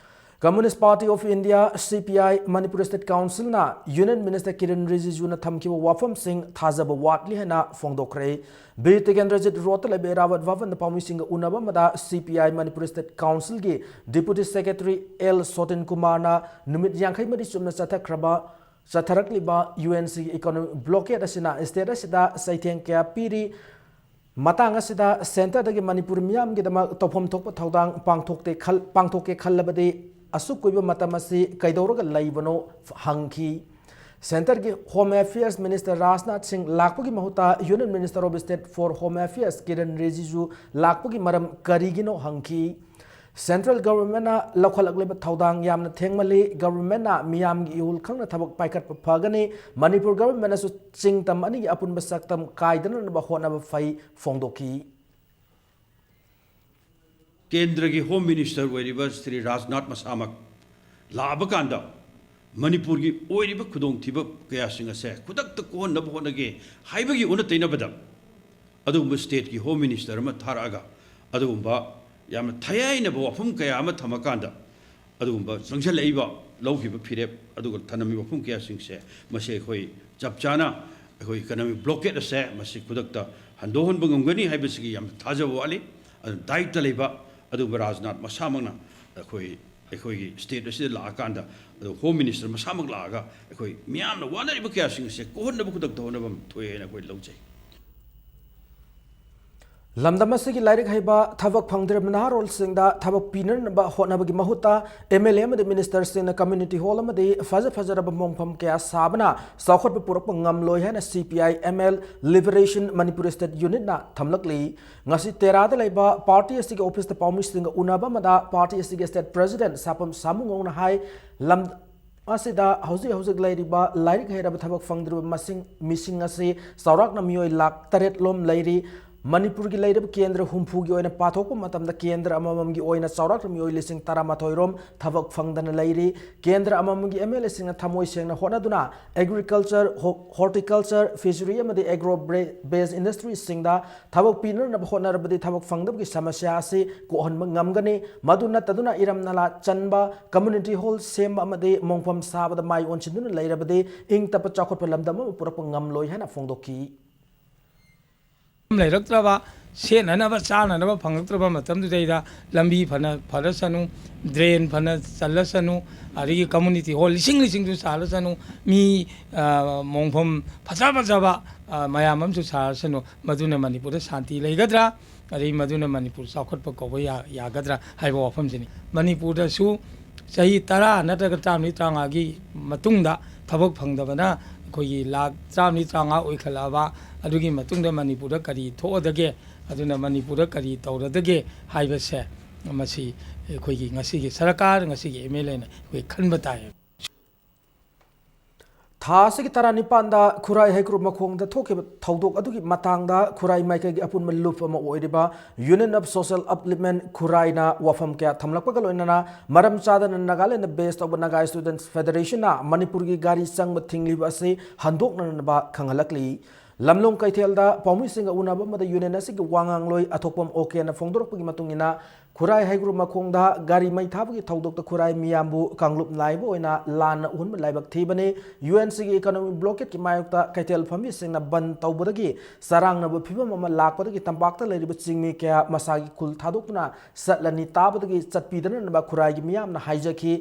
Communist Party of India, C P I, Manipur state ꯀꯥꯎꯟꯁꯤꯜꯅ ꯌꯨꯅꯤꯌꯟ ꯃꯤꯅꯤꯁꯇꯔ ꯀꯤꯔꯟ ꯔꯤꯖꯤꯖꯨꯅ ꯊꯝꯈꯤꯕ ꯋꯥꯐꯝꯁꯤꯡ ꯊꯥꯖꯕ ꯋꯥꯠꯂꯤ ꯍꯥꯏꯅ ꯐꯣꯡꯗꯣꯛꯈ꯭ꯔꯦ꯫ ꯕꯤꯔ ꯇꯤꯀꯦꯟꯗ꯭ꯔꯖꯤꯠ ꯔꯣꯗꯇ ꯂꯩꯕ ꯏꯔꯥꯕꯠ ꯚꯕꯟꯗ ꯄꯥꯎꯃꯤꯁꯤꯡꯒ ꯎꯅꯕ ꯑꯃꯗ C P I Manipur state ꯀꯥꯎꯟꯁꯤꯜꯒꯤ ꯗꯤꯄꯨꯇꯤ ꯁꯦꯀ꯭ꯔꯦꯇꯔꯤ ꯑꯦꯜ ꯁꯣꯇꯤꯟ ꯀꯨꯃꯥꯔꯅ ꯅꯨꯃꯤꯠ ꯌꯥꯡꯈꯩ ꯃꯔꯤ ꯆꯨꯞꯅ ꯆꯠꯊꯈ꯭ꯔꯕ, ꯆꯠꯊꯔꯛꯂꯤꯕ U N Cꯒꯤ ꯏꯀꯣꯅꯣꯃꯤꯛ ꯕ꯭ꯂꯣꯀꯦꯠ ꯑꯁꯤꯅ ꯁ꯭ꯇꯦꯠ ꯑꯁꯤꯗ ꯆꯩꯊꯦꯡ ꯀꯌꯥ ꯄꯤꯔꯤ꯫ ꯃꯇꯥꯡ ꯑꯁꯤꯗ ꯁꯦꯟꯇꯔꯗꯒꯤ ꯃꯅꯤꯄꯨꯔ ꯃꯤꯌꯥꯝꯒꯤꯗꯃꯛ ꯇꯧꯐꯝ ꯊꯣꯛꯄ ꯊꯧꯗꯥꯡ ꯄꯥꯡꯊꯣꯛꯇꯦ ꯈꯜ-, ꯄꯥꯡꯊꯣꯛꯀꯦ ꯈꯜꯂꯕꯗꯤ ꯑꯁꯨꯛ ꯀꯨꯏꯕ ꯃꯇꯝ ꯑꯁꯤ ꯀꯩꯗꯧꯔꯒ ꯂꯩꯕꯅꯣ ꯍꯪꯈꯤ꯫ ꯁꯦꯟꯇꯔꯒꯤ ꯍꯣꯝ ꯑꯦꯐꯤꯌꯔꯁ ꯃꯤꯅꯤꯁꯇꯔ ꯔꯥꯖꯅꯥꯊ ꯁꯤꯡ ꯂꯥꯛꯄꯒꯤ ꯃꯍꯨꯠꯇ Union Minister of State for Home Affairs Kiran ꯔꯤꯖꯤꯖꯨ ꯂꯥꯛꯄꯒꯤ ꯃꯔꯝ ꯀꯔꯤꯒꯤꯅꯣ ꯍꯪꯈꯤ꯫ ꯁꯦꯟꯇ꯭ꯔꯦꯜ ꯒꯚꯔꯟꯃꯦꯟꯠꯅ ꯂꯧꯈꯠꯂꯛꯂꯤꯕ ꯊꯧꯗꯥꯡ ꯌꯥꯝꯅ ꯊꯦꯡꯃꯜꯂꯤ꯫ ꯒꯚꯔꯟꯃꯦꯟꯠꯅ ꯃꯤꯌꯥꯝꯒꯤ ꯏꯍꯨꯜ ꯈꯪꯅ ꯊꯕꯛ ꯄꯥꯏꯈꯠꯄ ꯐꯒꯅꯤ꯫ ꯃꯅꯤꯄꯨꯔ ꯒꯚꯔꯟꯃꯦꯟꯠꯅꯁꯨ ꯆꯤꯡꯇꯝ ꯑꯅꯤꯒꯤ ꯑꯄꯨꯟꯕ ꯁꯛꯇꯝ ꯀꯥꯏꯗꯅꯅꯕ ꯍꯣꯠꯅꯕ ꯐꯩ ꯐꯣꯡꯗꯣꯛꯈꯤ꯫ ꯀꯦꯟꯗ꯭ꯔꯒꯤ ꯍꯣꯝ ꯃꯤꯅꯤꯁꯇꯔ ꯑꯣꯏꯔꯤꯕ ꯁ꯭ꯔꯤ ꯔꯥꯖꯅꯥꯊ ꯃꯁꯥꯃꯛ ꯂꯥꯛꯑꯕ ꯀꯥꯟꯗ ꯃꯅꯤꯄꯨꯔꯒꯤ ꯑꯣꯏꯔꯤꯕ ꯈꯨꯗꯣꯡꯊꯤꯕ ꯀꯌꯥꯁꯤꯡ ꯑꯁꯦ ꯈꯨꯗꯛꯇ ꯀꯣꯛꯍꯟꯅꯕ ꯍꯣꯠꯅꯒꯦ ꯍꯥꯏꯕꯒꯤ ꯑꯣꯟꯅ ꯇꯩꯅꯕꯗ ꯑꯗꯨꯒꯨꯝꯕ ꯁ꯭ꯇꯦꯠꯀꯤ ꯍꯣꯝ ꯃꯤꯅꯤꯁꯇꯔ ꯑꯃ ꯊꯥꯔꯛꯑꯒ ꯑꯗꯨꯒꯨꯝꯕ ꯌꯥꯝꯅ ꯊꯌꯥꯏꯅꯕ ꯋꯥꯐꯝ ꯀꯌꯥ ꯑꯃ ꯊꯝꯃꯀꯥꯟꯗ ꯑꯗꯨꯒꯨꯝꯕ ꯆꯪꯁꯤꯜꯂꯛꯏꯕ ꯂꯧꯈꯤꯕ ꯐꯤꯔꯦꯞ ꯑꯗꯨꯒ ꯊꯅꯝꯃꯤꯕ ꯋꯥꯐꯝ ꯀꯌꯥꯁꯤꯡꯁꯦ ꯃꯁꯤ ꯑꯩꯈꯣꯏ ꯆꯞ ꯆꯥꯅ ꯑꯩꯈꯣꯏ ꯏꯀꯣꯅꯣꯃꯤꯛ ꯕ꯭ꯂꯣꯀꯦꯠ ꯑꯁꯦ ꯃꯁꯤ ꯈꯨꯗꯛꯇ ꯍꯟꯗꯣꯛꯍꯟꯕ ꯉꯝꯒꯅꯤ ꯍꯥꯏꯕꯁꯤꯒꯤ ꯌꯥꯝꯅ ꯊꯥꯖꯕ ꯋꯥꯠꯂꯤ꯫ ꯑꯗꯨꯅ ꯗꯥꯏꯠꯇ ꯂꯩꯕ ꯑꯗꯨꯒꯨꯝꯕ ꯔꯥꯖꯅꯥꯊ ꯃꯁꯥꯃꯛꯅ ꯑꯩꯈꯣꯏ ꯑꯩꯈꯣꯏꯒꯤ ꯁ꯭ꯇꯦꯠ ꯑꯁꯤꯗ ꯂꯥꯛꯑꯀꯥꯟꯗ ꯑꯗꯨ ꯍꯣꯝ ꯃꯤꯅꯤꯁꯇꯔ ꯃꯁꯥꯃꯛ ꯂꯥꯛꯑꯒ ꯑꯩꯈꯣꯏ ꯃꯤꯌꯥꯝꯅ ꯋꯥꯅꯔꯤꯕ ꯀꯌꯥꯁꯤꯡ ꯑꯁꯦ ꯀꯣꯛꯍꯟꯅꯕ ꯈꯨꯗꯛꯇ ꯍꯣꯠꯅꯕ ꯑꯃ ꯊꯣꯛꯑꯦ ꯍꯥꯏꯅ ꯑꯩꯈꯣꯏ ꯂꯧꯖꯩ꯫ ꯂꯝꯗꯝ ꯑꯁꯤꯒꯤ ꯂꯥꯏꯔꯤꯛ ꯍꯩꯕ ꯊꯕꯛ ꯐꯪꯗ꯭ꯔꯤꯕ ꯅꯍꯥꯔꯣꯜꯁꯤꯡꯗ ꯊꯕꯛ ꯄꯤꯅꯅꯕ ꯍꯣꯠꯅꯕꯒꯤ ꯃꯍꯨꯠꯇ M L A ꯑꯃꯗꯤ ꯃꯤꯅꯤꯁꯇꯔꯁꯤꯡꯅ ꯀꯝꯃ꯭ꯌꯨꯅꯤꯇꯤ ꯍꯣꯜ ꯑꯃꯗꯤ ꯐꯖ ꯐꯖꯔꯕ ꯃꯣꯡꯐꯝ ꯀꯌꯥ ꯁꯥꯕꯅ ꯆꯥꯎꯈꯠꯄ ꯄꯨꯔꯛꯄ ꯉꯝꯂꯣꯏ ꯍꯥꯏꯅ C P I M L Liberation Manipur State Unitꯅ ꯊꯝꯂꯛꯂꯤ꯫ ꯉꯁꯤ ꯇꯦꯔꯥꯗ ꯂꯩꯕ ꯄꯥꯔꯇꯤ ꯑꯁꯤꯒꯤ ꯑꯣꯐꯤꯁꯇ ꯄꯥꯎꯃꯤꯁꯤꯡꯒ ꯎꯅꯕ ꯑꯃꯗ ꯄꯥꯔꯇꯤ ꯑꯁꯤꯒꯤ ꯁ꯭ꯇꯦꯠ ꯄ꯭ꯔꯦꯁꯤꯗꯦꯟꯠ ꯁꯥꯄꯝ ꯁꯥꯃꯨꯉꯧꯅ ꯍꯥꯏ, ꯂꯝ ꯑꯁꯤꯗ ꯍꯧꯖꯤꯛ ꯍꯧꯖꯤꯛ ꯂꯩꯔꯤꯕ ꯂꯥꯏꯔꯤꯛ ꯍꯩꯔꯕ ꯊꯕꯛ ꯐꯪꯗ꯭ꯔꯤꯕ ꯃꯁꯤꯡ, ꯃꯤꯁꯤꯡ ꯑꯁꯤ ꯆꯥꯎꯔꯥꯛꯅ ꯃꯤꯑꯣꯏ ꯂꯥꯈ ꯇꯔꯦꯠ ꯂꯣꯝ ꯂꯩꯔꯤ꯫ ꯃꯅꯤꯄꯨꯔꯒꯤ ꯂꯩꯔꯤꯕ ꯀꯦꯟꯗ꯭ꯔ ꯍꯨꯝꯐꯨꯒꯤ ꯑꯣꯏꯅ ꯄꯥꯊꯣꯛꯄ ꯃꯇꯝꯗ, ꯀꯦꯟꯗ꯭ꯔ ꯑꯃꯃꯝꯒꯤ ꯑꯣꯏꯅ ꯆꯥꯎꯔꯥꯛꯅ ꯃꯤꯑꯣꯏ ꯂꯤꯁꯤꯡ ꯇꯔꯥꯃꯥꯊꯣꯏ ꯔꯣꯝ ꯊꯕꯛ ꯐꯪꯗꯅ ꯂꯩꯔꯤ꯫ ꯀꯦꯟꯗ꯭ꯔ ꯑꯃꯃꯝꯒꯤ ꯑꯦꯝ ꯑꯦꯜ ꯑꯦꯁꯤꯡꯅ ꯊꯃꯣꯏ ꯁꯦꯡꯅ ꯍꯣꯠꯅꯗꯨꯅ agriculture, ho-, horticulture, fishery ꯑꯃꯗꯤ agro bre-, based industryꯁꯤꯡꯗ ꯊꯕꯛ ꯄꯤꯅꯅꯕ ꯍꯣꯠꯅꯔꯕꯗꯤ ꯊꯕꯛ ꯐꯪꯗꯕꯒꯤ ꯁꯃꯁ꯭ꯌꯥ ꯑꯁꯤ ꯀꯣꯛꯍꯟꯕ ꯉꯝꯒꯅꯤ꯫ ꯃꯗꯨ ꯅꯠꯇꯗꯨꯅ ꯏꯔꯝ ꯅꯂꯥ ꯆꯟꯕ, community hall ꯁꯦꯝꯕ ꯑꯃꯗꯤ ꯃꯣꯡꯐꯝ ꯁꯥꯕꯗ ꯃꯥꯏ ꯑꯣꯟꯁꯤꯟꯗꯨꯅ ꯂꯩꯔꯕꯗꯤ ꯏꯪ ꯇꯞꯄ ꯆꯥꯎꯈꯠꯄ ꯂꯝꯗꯝ ꯑꯃ ꯄꯨꯔꯛꯄ ꯉꯝꯂꯣꯏ ꯍꯥꯏꯅ ꯐꯣꯡꯗꯣꯛꯈꯤ꯫ ꯂꯩꯔꯛꯇ꯭ꯔꯕ, ꯁꯦꯠꯅꯅꯕ ꯆꯥꯅꯅꯕ ꯐꯪꯂꯛꯇ꯭ꯔꯕ ꯃꯇꯝꯗꯨꯗꯩꯗ ꯂꯝꯕꯤ ꯐꯅ ꯐꯔꯁꯅꯨ, drain ꯐꯅ ꯆꯜꯂꯁꯅꯨ, ꯑꯗꯒꯤ community hall ꯂꯤꯁꯤꯡ ꯂꯤꯁꯤꯡꯗꯨ ꯁꯥꯔꯁꯅꯨ, ꯃꯤ, ꯑ, ꯃꯣꯡꯐꯝ ꯐꯖ ꯐꯖꯕ, ꯑ, ꯃꯌꯥꯝ ꯑꯃꯁꯨ ꯁꯥꯔꯁꯅꯨ, ꯃꯗꯨꯅ ꯃꯅꯤꯄꯨꯔꯗ ꯁꯥꯟꯇꯤ ꯂꯩꯒꯗ꯭ꯔꯥ? ꯑꯗꯩ ꯃꯗꯨꯅ ꯃꯅꯤꯄꯨꯔ ꯆꯥꯎꯈꯠꯄ ꯀꯧꯕ ꯌꯥ-, ꯌꯥꯒꯗ꯭ꯔꯥ ꯍꯥꯏꯕ ꯋꯥꯐꯝꯁꯤꯅꯤ꯫ ꯃꯅꯤꯄꯨꯔꯗꯁꯨ ꯆꯍꯤ ꯇꯔꯥ ꯅꯠꯇ꯭ꯔꯒ ꯇꯔꯥꯃꯔꯤ ꯇꯔꯥꯃꯉꯥꯒꯤ ꯃꯇꯨꯡꯗ ꯊꯕꯛ ꯐꯪꯗꯕꯅ ꯑꯩꯈꯣꯏꯒꯤ ꯂꯥꯈ ꯇꯔꯥꯃꯔꯤ ꯇꯔꯥꯃꯉꯥ ꯑꯣꯏꯈꯠꯂꯛꯑꯕ, ꯑꯗꯨꯒꯤ ꯃꯇꯨꯡꯗ ꯃꯅꯤꯄꯨꯔꯗ ꯀꯔꯤ ꯊꯣꯛꯑꯗꯒꯦ, ꯑꯗꯨꯅ ꯃꯅꯤꯄꯨꯔꯗ ꯀꯔꯤ ꯇꯧꯔꯗꯒꯦ ꯍꯥꯏꯕꯁꯦ ꯃꯁꯤ ꯑꯩꯈꯣꯏꯒꯤ ꯉꯁꯤꯒꯤ ꯁꯔꯀꯥꯔ, ꯉꯁꯤꯒꯤ ꯑꯦꯝ ꯑꯦꯜ ꯑꯦꯅ ꯑꯩꯈꯣꯏ ꯈꯟꯕ ꯇꯥꯏ꯫ ꯊꯥ ꯑꯁꯤꯒꯤ ꯇꯔꯥꯅꯤꯄꯥꯟꯗ ꯈꯨꯔꯥꯏ ꯍꯩꯀ꯭ꯔꯨ ꯃꯈꯣꯡꯗ ꯊꯣꯛꯈꯤꯕ ꯊꯧꯗꯣꯛ ꯑꯗꯨꯒꯤ ꯃꯇꯥꯡꯗ ꯈꯨꯔꯥꯏ ꯃꯥꯏꯀꯩꯒꯤ ꯑꯄꯨꯟꯕ ꯂꯨꯞ ꯑꯃ ꯑꯣꯏꯔꯤꯕ Union of Social Upliftment ꯈꯨꯔꯥꯏꯅ ꯋꯥꯐꯝ ꯀꯌꯥ ꯊꯝꯂꯛꯄꯒ ꯂꯣꯏꯅꯅ ꯃꯔꯝ ꯆꯥꯗꯅ ꯅꯥꯒꯥꯂꯦꯟꯗ base ꯇꯧꯕ Naga Students Federationꯅ ꯃꯅꯤꯄꯨꯔꯒꯤ ꯒꯥꯔꯤ ꯆꯪꯕ ꯊꯤꯡꯂꯤꯕ ꯑꯁꯤ ꯍꯟꯗꯣꯛꯅꯅꯕ ꯈꯪꯍꯜꯂꯛꯂꯤ꯫ ꯂꯝꯂꯣꯡ ꯀꯩꯊꯦꯜꯗ ꯄꯥꯎꯃꯤꯁꯤꯡꯒ ꯎꯅꯕ ꯑꯃꯗ Union ꯑꯁꯤꯒꯤ ꯋꯥ ꯉꯥꯡꯂꯣꯏ ꯑꯊꯣꯛꯄꯝ ꯑꯣꯀꯦꯅ ꯐꯣꯡꯗꯣꯔꯛꯄꯒꯤ ꯃꯇꯨꯡ ꯏꯟꯅ, ꯈꯨꯔꯥꯏ ꯍꯩꯒ꯭ꯔꯨ ꯃꯈꯣꯡꯗ ꯒꯥꯔꯤ ꯃꯩ ꯊꯥꯕꯒꯤ ꯊꯧꯗꯣꯛꯇ ꯈꯨꯔꯥꯏ ꯃꯤꯌꯥꯝꯕꯨ ꯀꯥꯡꯂꯨꯞ ꯅꯥꯏꯕ ꯑꯣꯏꯅ ꯂꯥꯟꯅ ꯎꯍꯟꯕ ꯂꯥꯏꯕꯛ ꯊꯤꯕꯅꯤ꯫ ꯌꯨ ꯑꯦꯟ ꯁꯤꯒꯤ economic blockadeꯀꯤ ꯃꯥꯌꯣꯛꯇ ꯀꯩꯊꯦꯜ ꯐꯝꯃꯤꯁꯤꯡꯅ ꯕꯟ ꯇꯧꯕꯗꯒꯤ ꯆꯔꯥꯡꯅꯕ ꯐꯤꯕꯝ ꯑꯃ ꯂꯥꯛꯄꯗꯒꯤ ꯇꯝꯄꯥꯛꯇ ꯂꯩꯔꯤꯕ ꯆꯤꯡꯃꯤ ꯀꯌꯥ ꯃꯁꯥꯒꯤ ꯈꯨꯜ ꯊꯥꯗꯣꯛꯇꯨꯅ ꯆꯠꯂꯅꯤ ꯇꯥꯕꯗꯒꯤ ꯆꯠꯄꯤꯗꯅꯅꯕ ꯈꯨꯔꯥꯏꯒꯤ ꯃꯤꯌꯥꯝꯅ ꯍꯥꯏꯖꯈꯤ꯫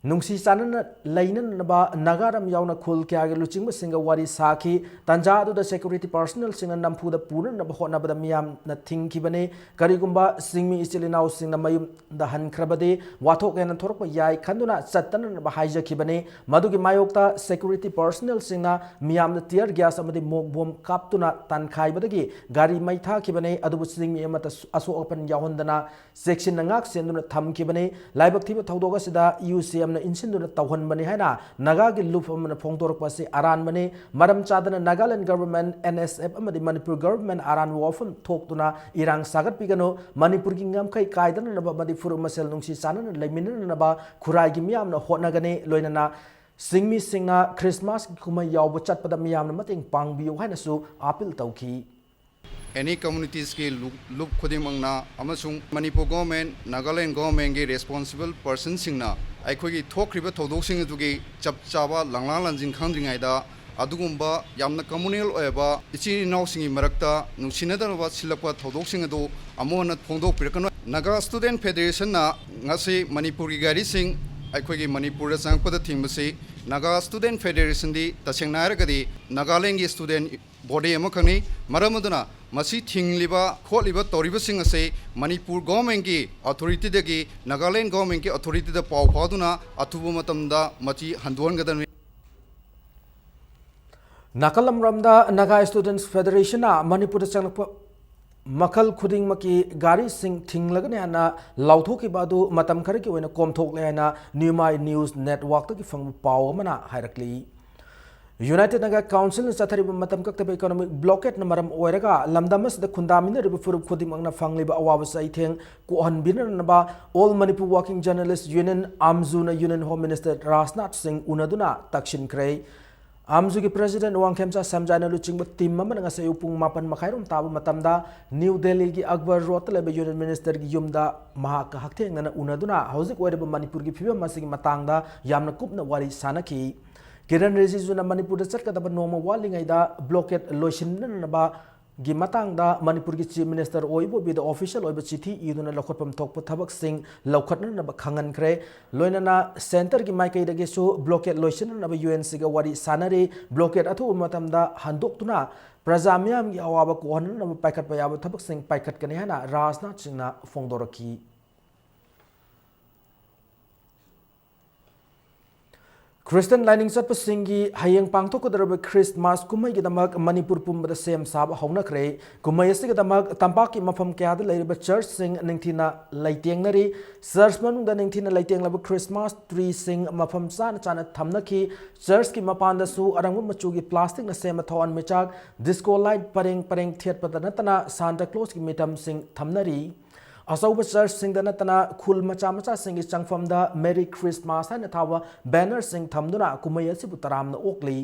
ꯅꯨꯡꯁꯤ ꯆꯥꯟꯅꯅ ꯂꯩꯅꯅꯕ ꯅꯥꯒꯥꯔꯝ ꯌꯥꯎꯅ ꯈꯨꯜ ꯀꯌꯥꯒꯤ ꯂꯨꯆꯤꯡꯕꯁꯤꯡꯒ ꯋꯥꯔꯤ ꯁꯥꯈꯤ꯫ ꯇꯥꯟꯖꯥ ꯑꯗꯨꯗ security personnelꯁꯤꯡꯅ ꯅꯝꯐꯨꯗ ꯄꯨꯅꯅꯕ ꯍꯣꯠꯅꯕꯗ ꯃꯤꯌꯥꯝꯅ ꯊꯤꯡꯈꯤꯕꯅꯤ꯫ ꯀꯔꯤꯒꯨꯝꯕ ꯆꯤꯡꯃꯤ ꯏꯆꯤꯜ ꯏꯅꯥꯎꯁꯤꯡꯅ ꯃꯌꯨꯝꯗ ꯍꯟꯈ꯭ꯔꯕꯗꯤ ꯋꯥꯊꯣꯛ ꯍꯦꯟꯅ ꯊꯣꯔꯛꯄ ꯌꯥꯏ ꯈꯟꯗꯨꯅ ꯆꯠꯇꯅꯅꯕ ꯍꯥꯏꯖꯈꯤꯕꯅꯤ꯫ ꯃꯗꯨꯒꯤ ꯃꯥꯌꯣꯛꯇ security personnelꯁꯤꯡꯅ ꯃꯤꯌꯥꯝꯗ tear gas ꯑꯃꯗꯤ ꯃꯣꯛ ꯕꯣꯝ ꯀꯥꯞꯇꯨꯅ ꯇꯥꯟꯈꯥꯏꯕꯗꯒꯤ ꯒꯥꯔꯤ ꯃꯩ ꯊꯥꯈꯤꯕꯅꯤ꯫ ꯑꯗꯨꯕꯨ ꯆꯤꯡꯃꯤ ꯑꯃꯠꯇ ꯑꯁꯣꯛ ꯑꯄꯟ ꯌꯥꯎꯍꯟꯗꯅ ꯆꯦꯛꯁꯤꯟꯅ ꯉꯥꯛ ꯁꯦꯟꯗꯨꯅ ꯊꯝꯈꯤꯕꯅꯤ꯫ ꯂꯥꯏꯕꯛ ꯊꯤꯕ ꯊꯧꯗꯣꯛ ꯑꯁꯤꯗ ꯌꯨ ꯁꯤ ꯑꯦꯝ ꯏꯟꯁꯤꯟꯗꯨꯅ ꯇꯧꯍꯟꯕꯅꯤ ꯍꯥꯏꯅ ꯅꯥꯒꯥꯒꯤ ꯂꯨꯞ ꯑꯃꯅ ꯐꯣꯡꯗꯣꯔꯛꯄ ꯑꯁꯤ ꯑꯔꯥꯟꯕꯅꯤ꯫ ꯃꯔꯝ ꯆꯥꯗꯅ Nagaland government, N S F ꯑꯃꯗꯤ ꯃꯅꯤꯄꯨꯔ ꯒꯚꯔꯟꯃꯦꯟꯠ ꯑꯔꯥꯟꯕ ꯋꯥꯐꯝ ꯊꯣꯛꯇꯨꯅ ꯏꯔꯥꯡ ꯁꯥꯒꯠꯄꯤꯒꯅꯨ꯫ ꯃꯅꯤꯄꯨꯔꯒꯤ ꯉꯝꯈꯩ ꯀꯥꯏꯗꯅꯅꯕ ꯑꯃꯗꯤ ꯐꯨꯔꯨꯞ ꯃꯁꯦꯜ ꯅꯨꯡꯁꯤ ꯆꯥꯟꯅꯅ ꯂꯩꯃꯤꯟꯅꯅꯕ ꯈꯨꯔꯥꯏꯒꯤ ꯃꯤꯌꯥꯝꯅ ꯍꯣꯠꯅꯒꯅꯤ꯫ ꯂꯣꯏꯅꯅ ꯆꯤꯡꯃꯤꯁꯤꯡꯅ ꯈ꯭ꯔꯤꯁꯃꯥꯁꯀꯤ ꯀꯨꯝꯍꯩ ꯌꯥꯎꯕ ꯆꯠꯄꯗ ꯃꯤꯌꯥꯝꯅ ꯃꯇꯦꯡ ꯄꯥꯡꯕꯤꯌꯨ ꯍꯥꯏꯅꯁꯨ ꯑꯥꯄꯤꯜ ꯇꯧꯈꯤ꯫ ꯑꯦꯅꯤ ꯀꯝꯃꯨꯅꯤꯇꯤꯁꯀꯤ ꯂꯨꯞ ꯈꯨꯗꯤꯡꯃꯛꯅ ꯑꯃꯁꯨꯡ ꯃꯅꯤꯄꯨꯔ ꯒꯣꯔꯃꯦꯟ, ꯅꯥꯒꯥꯂꯦꯟ ꯒꯣꯔꯃꯦꯟꯒꯤ ꯔꯦꯁꯄꯣꯟꯁꯤꯕꯜ ꯄꯔꯁꯟꯁꯤꯡꯅ ꯑꯩꯈꯣꯏꯒꯤ ꯊꯣꯛꯈ꯭ꯔꯤꯕ ꯊꯧꯗꯣꯛꯁꯤꯡ ꯑꯗꯨꯒꯤ ꯆꯞ ꯆꯥꯕ ꯂꯥꯡꯂꯥꯡ ꯂꯥꯡꯖꯤꯟ ꯈꯪꯗ꯭ꯔꯤꯉꯩꯗ ꯑꯗꯨꯒꯨꯝꯕ ꯌꯥꯝꯅ ꯀꯝꯃꯨꯅꯦꯜ ꯑꯣꯏꯕ ꯏꯆꯤꯟ ꯏꯅꯥꯎꯁꯤꯡꯒꯤ ꯃꯔꯛꯇ ꯅꯨꯡꯁꯤꯅꯗꯅꯕ ꯁꯤꯜꯂꯛꯄ ꯊꯧꯗꯣꯛꯁꯤꯡ ꯑꯗꯨ ꯑꯃꯨꯛ ꯍꯟꯅ ꯐꯣꯡꯗꯣꯛꯄꯤꯔꯛꯀꯅꯨ꯫ ꯅꯥꯒꯥ ꯁ꯭ꯇꯨꯗꯦꯟꯠ ꯐꯦꯗꯦꯔꯦꯁꯟꯅ ꯉꯁꯤ ꯃꯅꯤꯄꯨꯔꯒꯤ ꯒꯥꯔꯤꯁꯤꯡ ꯑꯩꯈꯣꯏꯒꯤ ꯃꯅꯤꯄꯨꯔꯗ ꯆꯪꯂꯛꯄꯗ ꯊꯤꯡꯕꯁꯤ ꯅꯥꯒꯥ ꯁ꯭ꯇꯨꯗꯦꯟꯠ ꯐꯦꯗꯦꯔꯦꯁꯟꯗꯤ ꯇꯁꯦꯡꯅ ꯍꯥꯏꯔꯒꯗꯤ ꯅꯥꯒꯥꯂꯦꯟꯒꯤ ꯁ꯭ꯇꯨꯗꯦꯟꯠ ꯕꯣꯗꯤ ꯑꯃꯈꯛꯅꯤ꯫ ꯃꯔꯝ ꯑꯗꯨꯅ ꯃꯁꯤ ꯊꯤꯡꯂꯤꯕ ꯈꯣꯠꯂꯤꯕ ꯇꯧꯔꯤꯕꯁꯤꯡ ꯑꯁꯤ ꯃꯅꯤꯄꯨꯔ ꯒꯣꯔꯃꯦꯟꯒꯤ ꯑꯣꯊꯣꯔꯤꯇꯤꯗꯒꯤ ꯅꯥꯒꯥꯂꯦꯟ ꯒꯣꯔꯃꯦꯟꯒꯤ ꯑꯣꯊꯣꯔꯤꯇꯤꯗ ꯄꯥꯎ ꯐꯥꯎꯗꯨꯅ ꯑꯊꯨꯕ ꯃꯇꯝꯗ ꯃꯁꯤ ꯍꯟꯗꯣꯛꯍꯟꯒꯗꯕꯅꯤ꯫ ꯅꯥꯀꯜ ꯑꯃꯔꯣꯝꯗ ꯅꯥꯒꯥ ꯁ꯭ꯇꯨꯗꯦꯟꯠꯁ ꯐꯦꯗꯦꯔꯦꯁꯟꯅ ꯃꯅꯤꯄꯨꯔꯗ ꯆꯪꯂꯛꯄ ꯃꯈꯜ ꯈꯨꯗꯤꯡꯃꯛꯀꯤ ꯒꯥꯔꯤꯁꯤꯡ ꯊꯤꯡꯂꯒꯅꯤ ꯍꯥꯏꯅ ꯂꯥꯎꯊꯣꯛꯈꯤꯕ ꯑꯗꯨ ꯃꯇꯝ ꯈꯔꯒꯤ ꯑꯣꯏꯅ ꯀꯣꯝꯊꯣꯛꯂꯦ ꯍꯥꯏꯅ ꯅ꯭ꯌꯨꯃꯥꯏ ꯅ꯭ꯌꯨꯁ ꯅꯦꯠꯋꯥꯔꯛꯇꯒꯤ ꯐꯪꯕ ꯄꯥꯎ ꯑꯃꯅ ꯍꯥꯏꯔꯛꯂꯤ꯫ ꯌꯨꯅꯥꯏꯇꯦꯗ ꯅꯥꯒꯥ ꯀꯥꯎꯟꯁꯤꯜꯅ ꯆꯠꯊꯔꯤꯕ ꯃꯇꯝ ꯀꯛꯇꯕ ꯏꯀꯣꯅꯣꯃꯤꯛ ꯕ꯭ꯂꯣꯀꯦꯠꯅ ꯃꯔꯝ ꯑꯣꯏꯔꯒ ꯂꯝꯗꯝ ꯑꯁꯤꯗ ꯈꯨꯟꯗꯥꯃꯤꯟꯅꯔꯤꯕ ꯐꯨꯔꯨꯞ ꯈꯨꯗꯤꯡꯃꯛꯅ ꯐꯪꯂꯤꯕ ꯑꯋꯥꯕ ꯆꯩꯊꯦꯡ ꯀꯣꯛꯍꯟꯕꯤꯅꯅꯕ All Manipur Working Journalist Union, ꯑꯥꯝꯖꯨꯅ Union Home Minister Rajnath ꯁꯤꯡ ꯎꯅꯗꯨꯅ ꯇꯛꯁꯤꯟꯈ꯭ꯔꯦ꯫ ꯑꯥꯝꯖꯨꯒꯤ ꯄ꯭ꯔꯦꯁꯤꯗꯦꯟꯠ ꯋꯥꯡꯈꯦꯝꯆꯥ ꯁꯝꯖꯥꯏꯅ ꯂꯨꯆꯤꯡꯕ ꯇꯤꯝ ꯑꯃꯅ ꯉꯁꯤ ꯑꯌꯨꯛ ꯄꯨꯡ ꯃꯥꯄꯟ ꯃꯈꯥꯏꯔꯣꯝ ꯇꯥꯕ ꯃꯇꯝꯗ ꯅ꯭ꯌꯨ ꯗꯦꯜꯂꯤꯒꯤ ꯑꯛꯕꯔ ꯔꯣꯗꯇ ꯂꯩꯕ ꯌꯨꯅꯤꯌꯟ ꯃꯤꯅꯤꯁꯇꯔꯒꯤ ꯌꯨꯝꯗ ꯃꯍꯥꯛꯀ ꯍꯛꯊꯦꯡꯅꯅ ꯎꯅꯗꯨꯅ ꯍꯧꯖꯤꯛ ꯑꯣꯏꯔꯤꯕ ꯃꯅꯤꯄꯨꯔꯒꯤ ꯐꯤꯕꯝ ꯑꯁꯤꯒꯤ ꯃꯇꯥꯡꯗ ꯌꯥꯝꯅ ꯀꯨꯞꯅ ꯋꯥꯔꯤ ꯁꯥꯅꯈꯤ꯫ ꯀꯤꯔꯟ ꯔꯤꯖꯤꯖꯨꯅ ꯃꯅꯤꯄꯨꯔꯗ ꯆꯠꯀꯗꯕ ꯅꯣꯡꯃ ꯋꯥꯠꯂꯤꯉꯩꯗ ꯕ꯭ꯂꯣꯀꯦꯠ ꯂꯣꯏꯁꯤꯟꯅꯅꯕꯒꯤ ꯃꯇꯥꯡꯗ ꯃꯅꯤꯄꯨꯔꯒꯤ ꯆꯤꯐ ꯃꯤꯅꯤꯁꯇꯔ ꯑꯣ ꯏꯕꯣꯕꯤꯗ ꯑꯣꯐꯤꯁꯤꯌꯦꯜ ꯑꯣꯏꯕ ꯆꯤꯊꯤ ꯏꯗꯨꯅ ꯂꯧꯈꯠꯐꯝ ꯊꯣꯛꯄ ꯊꯕꯛꯁꯤꯡ ꯂꯧꯈꯠꯅꯅꯕ ꯈꯪꯍꯟꯈ꯭ꯔꯦ꯫ ꯂꯣꯏꯅꯅ ꯁꯦꯟꯇꯔꯒꯤ ꯃꯥꯏꯀꯩꯗꯒꯤꯁꯨ ꯕ꯭ꯂꯣꯀꯦꯠ ꯂꯣꯏꯁꯤꯟꯅꯅꯕ ꯌꯨ ꯑꯦꯟ ꯁꯤꯒ ꯋꯥꯔꯤ ꯁꯥꯅꯔꯤ꯫ ꯕ꯭ꯂꯣꯀꯦꯠ ꯑꯊꯨꯕ ꯃꯇꯝꯗ ꯍꯟꯗꯣꯛꯇꯨꯅ ꯄ꯭ꯔꯖꯥ ꯃꯤꯌꯥꯝꯒꯤ ꯑꯋꯥꯕ ꯀꯣꯛꯍꯟꯅꯅꯕ ꯄꯥꯏꯈꯠꯄ ꯌꯥꯕ ꯊꯕꯛꯁꯤꯡ ꯄꯥꯏꯈꯠꯀꯅꯤ ꯍꯥꯏꯅ ꯔꯥꯖꯅꯥꯊ ꯁꯤꯡꯅ ꯐꯣꯡꯗꯣꯔꯛꯈꯤ꯫ ꯈ꯭ꯔꯤꯁꯇꯤꯌꯥꯟ ꯂꯥꯏꯅꯤꯡ ꯆꯠꯄꯁꯤꯡꯒꯤ ꯍꯌꯦꯡ ꯄꯥꯡꯊꯣꯛꯀꯗꯧꯔꯤꯕ ꯈ꯭ꯔꯤꯁꯃꯥꯁ ꯀꯨꯝꯍꯩꯒꯤꯗꯃꯛ ꯃꯅꯤꯄꯨꯔ ꯄꯨꯝꯕꯗ ꯁꯦꯝ ꯁꯥꯕ ꯍꯧꯅꯈ꯭ꯔꯦ꯫ ꯀꯨꯝꯍꯩ ꯑꯁꯤꯒꯤꯗꯃꯛ ꯇꯝꯄꯥꯛꯀꯤ ꯃꯐꯝ ꯀꯌꯥꯗ ꯂꯩꯔꯤꯕ ꯆꯔꯆꯁꯤꯡ ꯅꯤꯡꯊꯤꯅ ꯂꯩꯇꯦꯡꯅꯔꯤ꯫ ꯆꯔꯆ ꯃꯅꯨꯡꯗ ꯅꯤꯡꯊꯤꯅ ꯂꯩꯇꯦꯡꯂꯕ ꯈ꯭ꯔꯤꯁꯃꯥꯁ ꯇ꯭ꯔꯤꯁꯤꯡ ꯃꯐꯝ ꯆꯥꯅ ꯆꯥꯅ ꯊꯝꯅꯈꯤ꯫ ꯆꯔꯆꯀꯤ ꯃꯄꯥꯟꯗꯁꯨ ꯑꯔꯪꯕ ꯃꯆꯨꯒꯤ ꯄ꯭ꯂꯥꯁꯇꯤꯛꯅ ꯁꯦꯝꯕ ꯊꯋꯥꯟ ꯃꯤꯆꯥꯛ, ꯗꯤꯁꯀꯣ ꯂꯥꯏꯠ ꯄꯔꯦꯡ ꯄꯔꯦꯡ ꯊꯦꯠꯄꯗ ꯅꯠꯇꯅ ꯁꯥꯟꯇꯥ ꯀ꯭ꯂꯣꯁꯀꯤ ꯃꯤꯇꯝꯁꯤꯡ ꯊꯝꯅꯔꯤ꯫ ꯑꯆꯧꯕ ꯆꯔꯆꯁꯤꯡꯗ ꯅꯠꯇꯅ ꯈꯨꯜ ꯃꯆꯥ ꯃꯆꯥꯁꯤꯡꯒꯤ ꯆꯪꯐꯝꯗ "ꯃꯦꯔꯤ ꯈ꯭ꯔꯤꯁꯃꯥꯁ" ꯍꯥꯏꯅ ꯊꯥꯕ ꯕꯦꯅꯔꯁꯤꯡ ꯊꯝꯗꯨꯅ ꯀꯨꯝꯍꯩ ꯑꯁꯤꯕꯨ ꯇꯔꯥꯝꯅ ꯑꯣꯛꯂꯤ꯫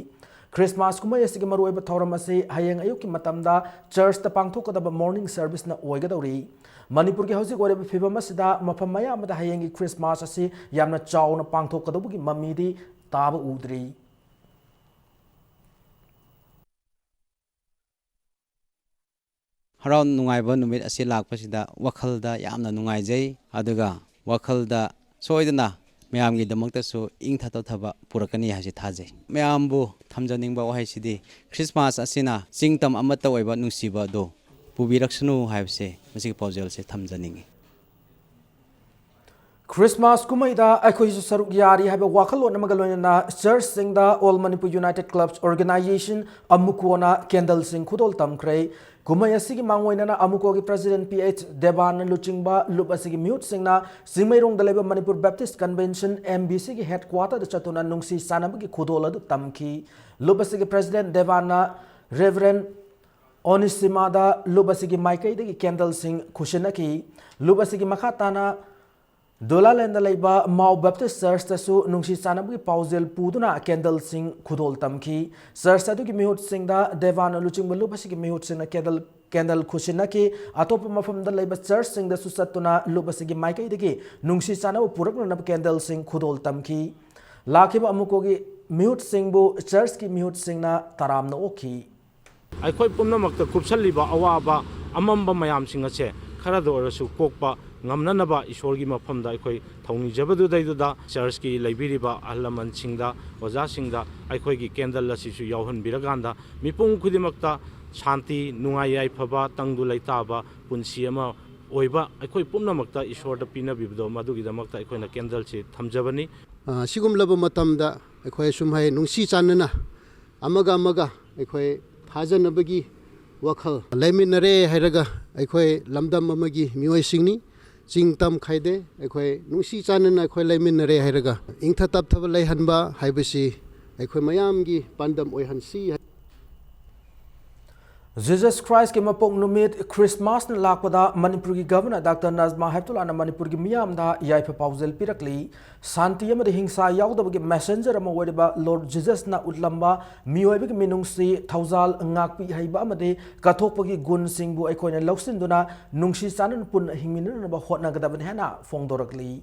ꯈ꯭ꯔꯤꯁꯃꯥꯁ ꯀꯨꯝꯍꯩ ꯑꯁꯤꯒꯤ ꯃꯔꯨꯑꯣꯏꯕ ꯊꯧꯔꯝ ꯑꯁꯤ ꯍꯌꯦꯡ ꯑꯌꯨꯛꯀꯤ ꯃꯇꯝꯗ ꯆꯔꯆꯇ ꯄꯥꯡꯊꯣꯛꯀꯗꯕ ꯃꯣꯔꯅꯤꯡ ꯁꯔꯚꯤꯁꯅ ꯑꯣꯏꯒꯗꯧꯔꯤ꯫ ꯃꯅꯤꯄꯨꯔꯒꯤ ꯍꯧꯖꯤꯛ ꯑꯣꯏꯔꯤꯕ ꯐꯤꯕꯝ ꯑꯁꯤꯗ ꯃꯐꯝ ꯑꯌꯥꯝꯕꯗ ꯍꯌꯦꯡꯒꯤ ꯈ꯭ꯔꯤꯁꯃꯥꯁ ꯑꯁꯤ ꯌꯥꯝꯅ ꯆꯥꯎꯅ ꯄꯥꯡꯊꯣꯛꯀꯗꯧꯕꯒꯤ ꯃꯃꯤꯗꯤ ꯇꯥꯕ ꯎꯗ꯭ꯔꯤ꯫ ꯍꯔꯥꯎ ꯅꯨꯡꯉꯥꯏꯕ ꯅꯨꯃꯤꯠ ꯑꯁꯤ ꯂꯥꯛꯄꯁꯤꯗ ꯋꯥꯈꯜꯗ ꯌꯥꯝꯅ ꯅꯨꯡꯉꯥꯏꯖꯩ, ꯑꯗꯨꯒ ꯋꯥꯈꯜꯗ ꯁꯣꯏꯗꯅ ꯃꯌꯥꯝꯒꯤꯗꯃꯛꯇꯁꯨ ꯏꯪꯊ ꯇꯞꯊꯕ ꯄꯨꯔꯛꯀꯅꯤ ꯍꯥꯏꯁꯤ ꯊꯥꯖꯩ꯫ ꯃꯌꯥꯝꯕꯨ ꯊꯝꯖꯅꯤꯡꯕ ꯋꯥꯍꯩꯁꯤꯗꯤ, ꯈ꯭ꯔꯤꯁꯃꯥꯁ ꯑꯁꯤꯅ ꯆꯤꯡꯇꯝ ꯑꯃꯠꯇ ꯑꯣꯏꯕ ꯅꯨꯡꯁꯤꯕ ꯑꯗꯨ ꯄꯨꯕꯤꯔꯛꯁꯅꯨ ꯍꯥꯏꯕꯁꯦ, ꯃꯁꯤꯒꯤ ꯄꯥꯎꯖꯦꯜꯁꯦ ꯊꯝꯖꯅꯤꯡꯏ꯫ ꯈ꯭ꯔꯤꯁꯃꯥꯁ ꯀꯨꯝꯍꯩꯗ ꯑꯩꯈꯣꯏꯁꯨ ꯁꯔꯨꯛ ꯌꯥꯔꯤ ꯍꯥꯏꯕ ꯋꯥꯈꯜꯂꯣꯟ ꯑꯃꯒ ꯂꯣꯏꯅꯅ ꯆꯔꯆꯁꯤꯡꯗ All Manipur United Clubs Organization, ꯑꯃꯨꯀꯣꯅ ꯀꯦꯟꯗꯜꯁꯤꯡ ꯈꯨꯗꯣꯜ ꯇꯝꯈ꯭ꯔꯦ꯫ ꯀꯨꯝꯍꯩ ꯑꯁꯤꯒꯤ ꯃꯥꯡꯑꯣꯏꯅꯅ ꯑꯃꯨꯀꯣꯒꯤ ꯄ꯭ꯔꯁꯤꯗꯦꯟꯠ ꯄꯤ ꯑꯩꯆ ꯗꯦꯕꯥꯟꯅ ꯂꯨꯆꯤꯡꯕ ꯂꯨꯞ ꯑꯁꯤꯒꯤ ꯃꯤꯍꯨꯠꯁꯤꯡꯅ ꯆꯤꯡꯃꯩꯔꯣꯡꯗ ꯂꯩꯕ Manipur Baptist convention, M B ꯁꯤꯒꯤ ꯍꯦꯗꯀ꯭ꯋꯥꯇꯔꯗ ꯆꯠꯇꯨꯅ ꯅꯨꯡꯁꯤ ꯆꯥꯟꯅꯕꯒꯤ ꯈꯨꯗꯣꯜ ꯑꯗꯨ ꯇꯝꯈꯤ꯫ ꯂꯨꯞ ꯑꯁꯤꯒꯤ ꯄ꯭ꯔꯁꯤꯗꯦꯟꯠ ꯗꯦꯕꯥꯟꯅ ꯔꯦꯚꯔꯦꯟ ꯑꯣꯅꯤꯁꯤꯃꯥꯗ ꯂꯨꯞ ꯑꯁꯤꯒꯤ ꯃꯥꯏꯀꯩꯗꯒꯤ ꯀꯦꯟꯗꯜꯁꯤꯡ ꯈꯨꯠꯁꯤꯟꯅꯈꯤ꯫ ꯂꯨꯞ ꯑꯁꯤꯒꯤ ꯃꯈꯥ ꯇꯥꯅ ꯗꯣꯂꯥꯂꯦꯟꯗ ꯂꯩꯕ ꯃꯥꯎ ꯕꯦꯞꯇꯤꯁ ꯆꯔꯆꯇꯁꯨ ꯅꯨꯡꯁꯤ ꯆꯥꯟꯅꯕꯒꯤ ꯄꯥꯎꯖꯦꯜ ꯄꯨꯗꯨꯅ ꯀꯦꯟꯗꯜꯁꯤꯡ ꯈꯨꯗꯣꯜ ꯇꯝꯈꯤ꯫ ꯆꯔꯆ ꯑꯗꯨꯒꯤ ꯃꯤꯍꯨꯠꯁꯤꯡꯗ ꯗꯦꯕꯥꯟꯅ ꯂꯨꯆꯤꯡꯕ ꯂꯨꯞ ꯑꯁꯤꯒꯤ ꯃꯤꯍꯨꯠꯁꯤꯡꯅ ꯀꯦꯟꯗꯜ, ꯀꯦꯟꯗꯜ ꯈꯨꯠꯁꯤꯟꯅꯈꯤ꯫ ꯑꯇꯣꯞꯄ ꯃꯐꯝꯗ ꯂꯩꯕ ꯆꯔꯆꯁꯤꯡꯗꯁꯨ ꯆꯠꯇꯨꯅ ꯂꯨꯞ ꯑꯁꯤꯒꯤ ꯃꯥꯏꯀꯩꯗꯒꯤ ꯅꯨꯡꯁꯤ ꯆꯥꯟꯅꯕ ꯄꯨꯔꯛꯅꯅꯕ ꯀꯦꯟꯗꯜꯁꯤꯡ ꯈꯨꯗꯣꯜ ꯇꯝꯈꯤ꯫ ꯂꯥꯛꯈꯤꯕ ꯑꯃꯨꯀꯣꯒꯤ ꯃꯤꯍꯨꯠꯁꯤꯡꯕꯨ ꯆꯔꯆꯀꯤ ꯃꯤꯍꯨꯠꯁꯤꯡꯅ ꯇꯔꯥꯝꯅ ꯑꯣꯛꯈꯤ꯫ ꯑꯩꯈꯣꯏ ꯄꯨꯝꯅꯃꯛꯇ ꯀꯨꯞꯁꯜꯂꯤꯕ ꯑꯋꯥꯕ ꯑꯃꯝꯕ ꯃꯌꯥꯝꯁꯤꯡ ꯑꯁꯦ ꯈꯔꯗ ꯑꯣꯏꯔꯁꯨ ꯀꯣꯛꯄ ꯉꯝꯅꯅꯕ ꯏꯁꯣꯔꯒꯤ ꯃꯐꯝꯗ ꯑꯩꯈꯣꯏ ꯊꯧꯅꯤꯖꯕꯗꯨꯗꯩꯗꯨꯗ ꯆꯔꯆꯀꯤ ꯂꯩꯕꯤꯔꯤꯕ ꯑꯍꯜ ꯂꯃꯟꯁꯤꯡꯗ, ꯑꯣꯖꯥꯁꯤꯡꯗ ꯑꯩꯈꯣꯏꯒꯤ ꯀꯦꯟꯗꯜ ꯑꯁꯤꯁꯨ ꯌꯥꯎꯍꯟꯕꯤꯔꯀꯥꯟꯗ ꯃꯤꯄꯨꯝ ꯈꯨꯗꯤꯡꯃꯛꯇ ꯁꯥꯟꯇꯤ, ꯅꯨꯡꯉꯥꯏ ꯌꯥꯏꯐꯕ, ꯇꯪꯗꯨ ꯂꯩꯇꯥꯕ ꯄꯨꯟꯁꯤ ꯑꯃ ꯑꯣꯏꯕ ꯑꯩꯈꯣꯏ ꯄꯨꯝꯅꯃꯛꯇ ꯏꯁꯣꯔꯗ ꯄꯤꯅꯕꯤꯕꯗꯣ, ꯃꯗꯨꯒꯤꯗꯃꯛꯇ ꯑꯩꯈꯣꯏꯅ ꯀꯦꯟꯗꯜꯁꯤ ꯊꯝꯖꯕꯅꯤ꯫ ꯑ, ꯁꯤꯒꯨꯝꯂꯕ ꯃꯇꯝꯗ ꯑꯩꯈꯣꯏ ꯁꯨꯝ ꯍꯥꯏ, ꯅꯨꯡꯁꯤ ꯆꯥꯟꯅꯅ ꯑꯃꯒ ꯑꯃꯒ ꯑꯩꯈꯣꯏ ꯊꯥꯖꯅꯕꯒꯤ ꯋꯥꯈꯜ ꯂꯩꯃꯤꯟꯅꯔꯦ ꯍꯥꯏꯔꯒ, ꯑꯩꯈꯣꯏ ꯂꯝꯗꯝ ꯑꯃꯒꯤ ꯃꯤꯑꯣꯏꯁꯤꯡꯅꯤ꯫ ꯆꯤꯡ ꯇꯝ ꯈꯥꯏꯗꯦ, ꯑꯩꯈꯣꯏ ꯅꯨꯡꯁꯤ ꯆꯥꯟꯅꯅ ꯑꯩꯈꯣꯏ ꯂꯩꯃꯤꯟꯅꯔꯦ ꯍꯥꯏꯔꯒ ꯏꯪꯊ ꯇꯞꯊꯕ ꯂꯩꯍꯟꯕ ꯍꯥꯏꯕꯁꯤ ꯑꯩꯈꯣꯏ ꯃꯌꯥꯝꯒꯤ ꯄꯥꯟꯗꯝ ꯑꯣꯏꯍꯟꯁꯤ꯫ Jesus Christ ꯀꯤ ꯃꯄꯣꯛ ꯅꯨꯃꯤꯠ ꯈ꯭ꯔꯤꯁꯃꯥꯁꯅ ꯂꯥꯛꯄꯗ ꯃꯅꯤꯄꯨꯔꯒꯤ Governor Doctor ꯅꯖꯃꯥ ꯍꯦꯞꯇꯨꯂꯥꯅ ꯃꯅꯤꯄꯨꯔꯒꯤ ꯃꯤꯌꯥꯝꯗ ꯌꯥꯏꯐ ꯄꯥꯎꯖꯦꯜ ꯄꯤꯔꯛꯂꯤ꯫ ꯁꯥꯟꯇꯤ ꯑꯃꯗꯤ ꯍꯤꯡꯁꯥ ꯌꯥꯎꯗꯕꯒꯤ messenger ꯑꯃ ꯑꯣꯏꯔꯤꯕ Lord Jesus ꯅ ꯎꯠꯂꯝꯕ ꯃꯤꯑꯣꯏꯕꯒꯤ ꯃꯤꯅꯨꯡꯁꯤ, ꯊꯧꯖꯥꯜ, ꯉꯥꯛꯄꯤ ꯍꯩꯕ ꯑꯃꯗꯤ ꯀꯠꯊꯣꯛꯄꯒꯤ ꯒꯨꯟꯁꯤꯡꯕꯨ ꯑꯩꯈꯣꯏꯅ ꯂꯧꯁꯤꯟꯗꯨꯅ ꯅꯨꯡꯁꯤ ꯆꯥꯟꯅꯅ ꯄꯨꯟꯅ ꯍꯤꯡꯃꯤꯟꯅꯅꯕ ꯍꯣꯠꯅꯒꯗꯕꯅꯤ ꯍꯥꯏꯅ ꯐꯣꯡꯗꯣꯔꯛꯂꯤ꯫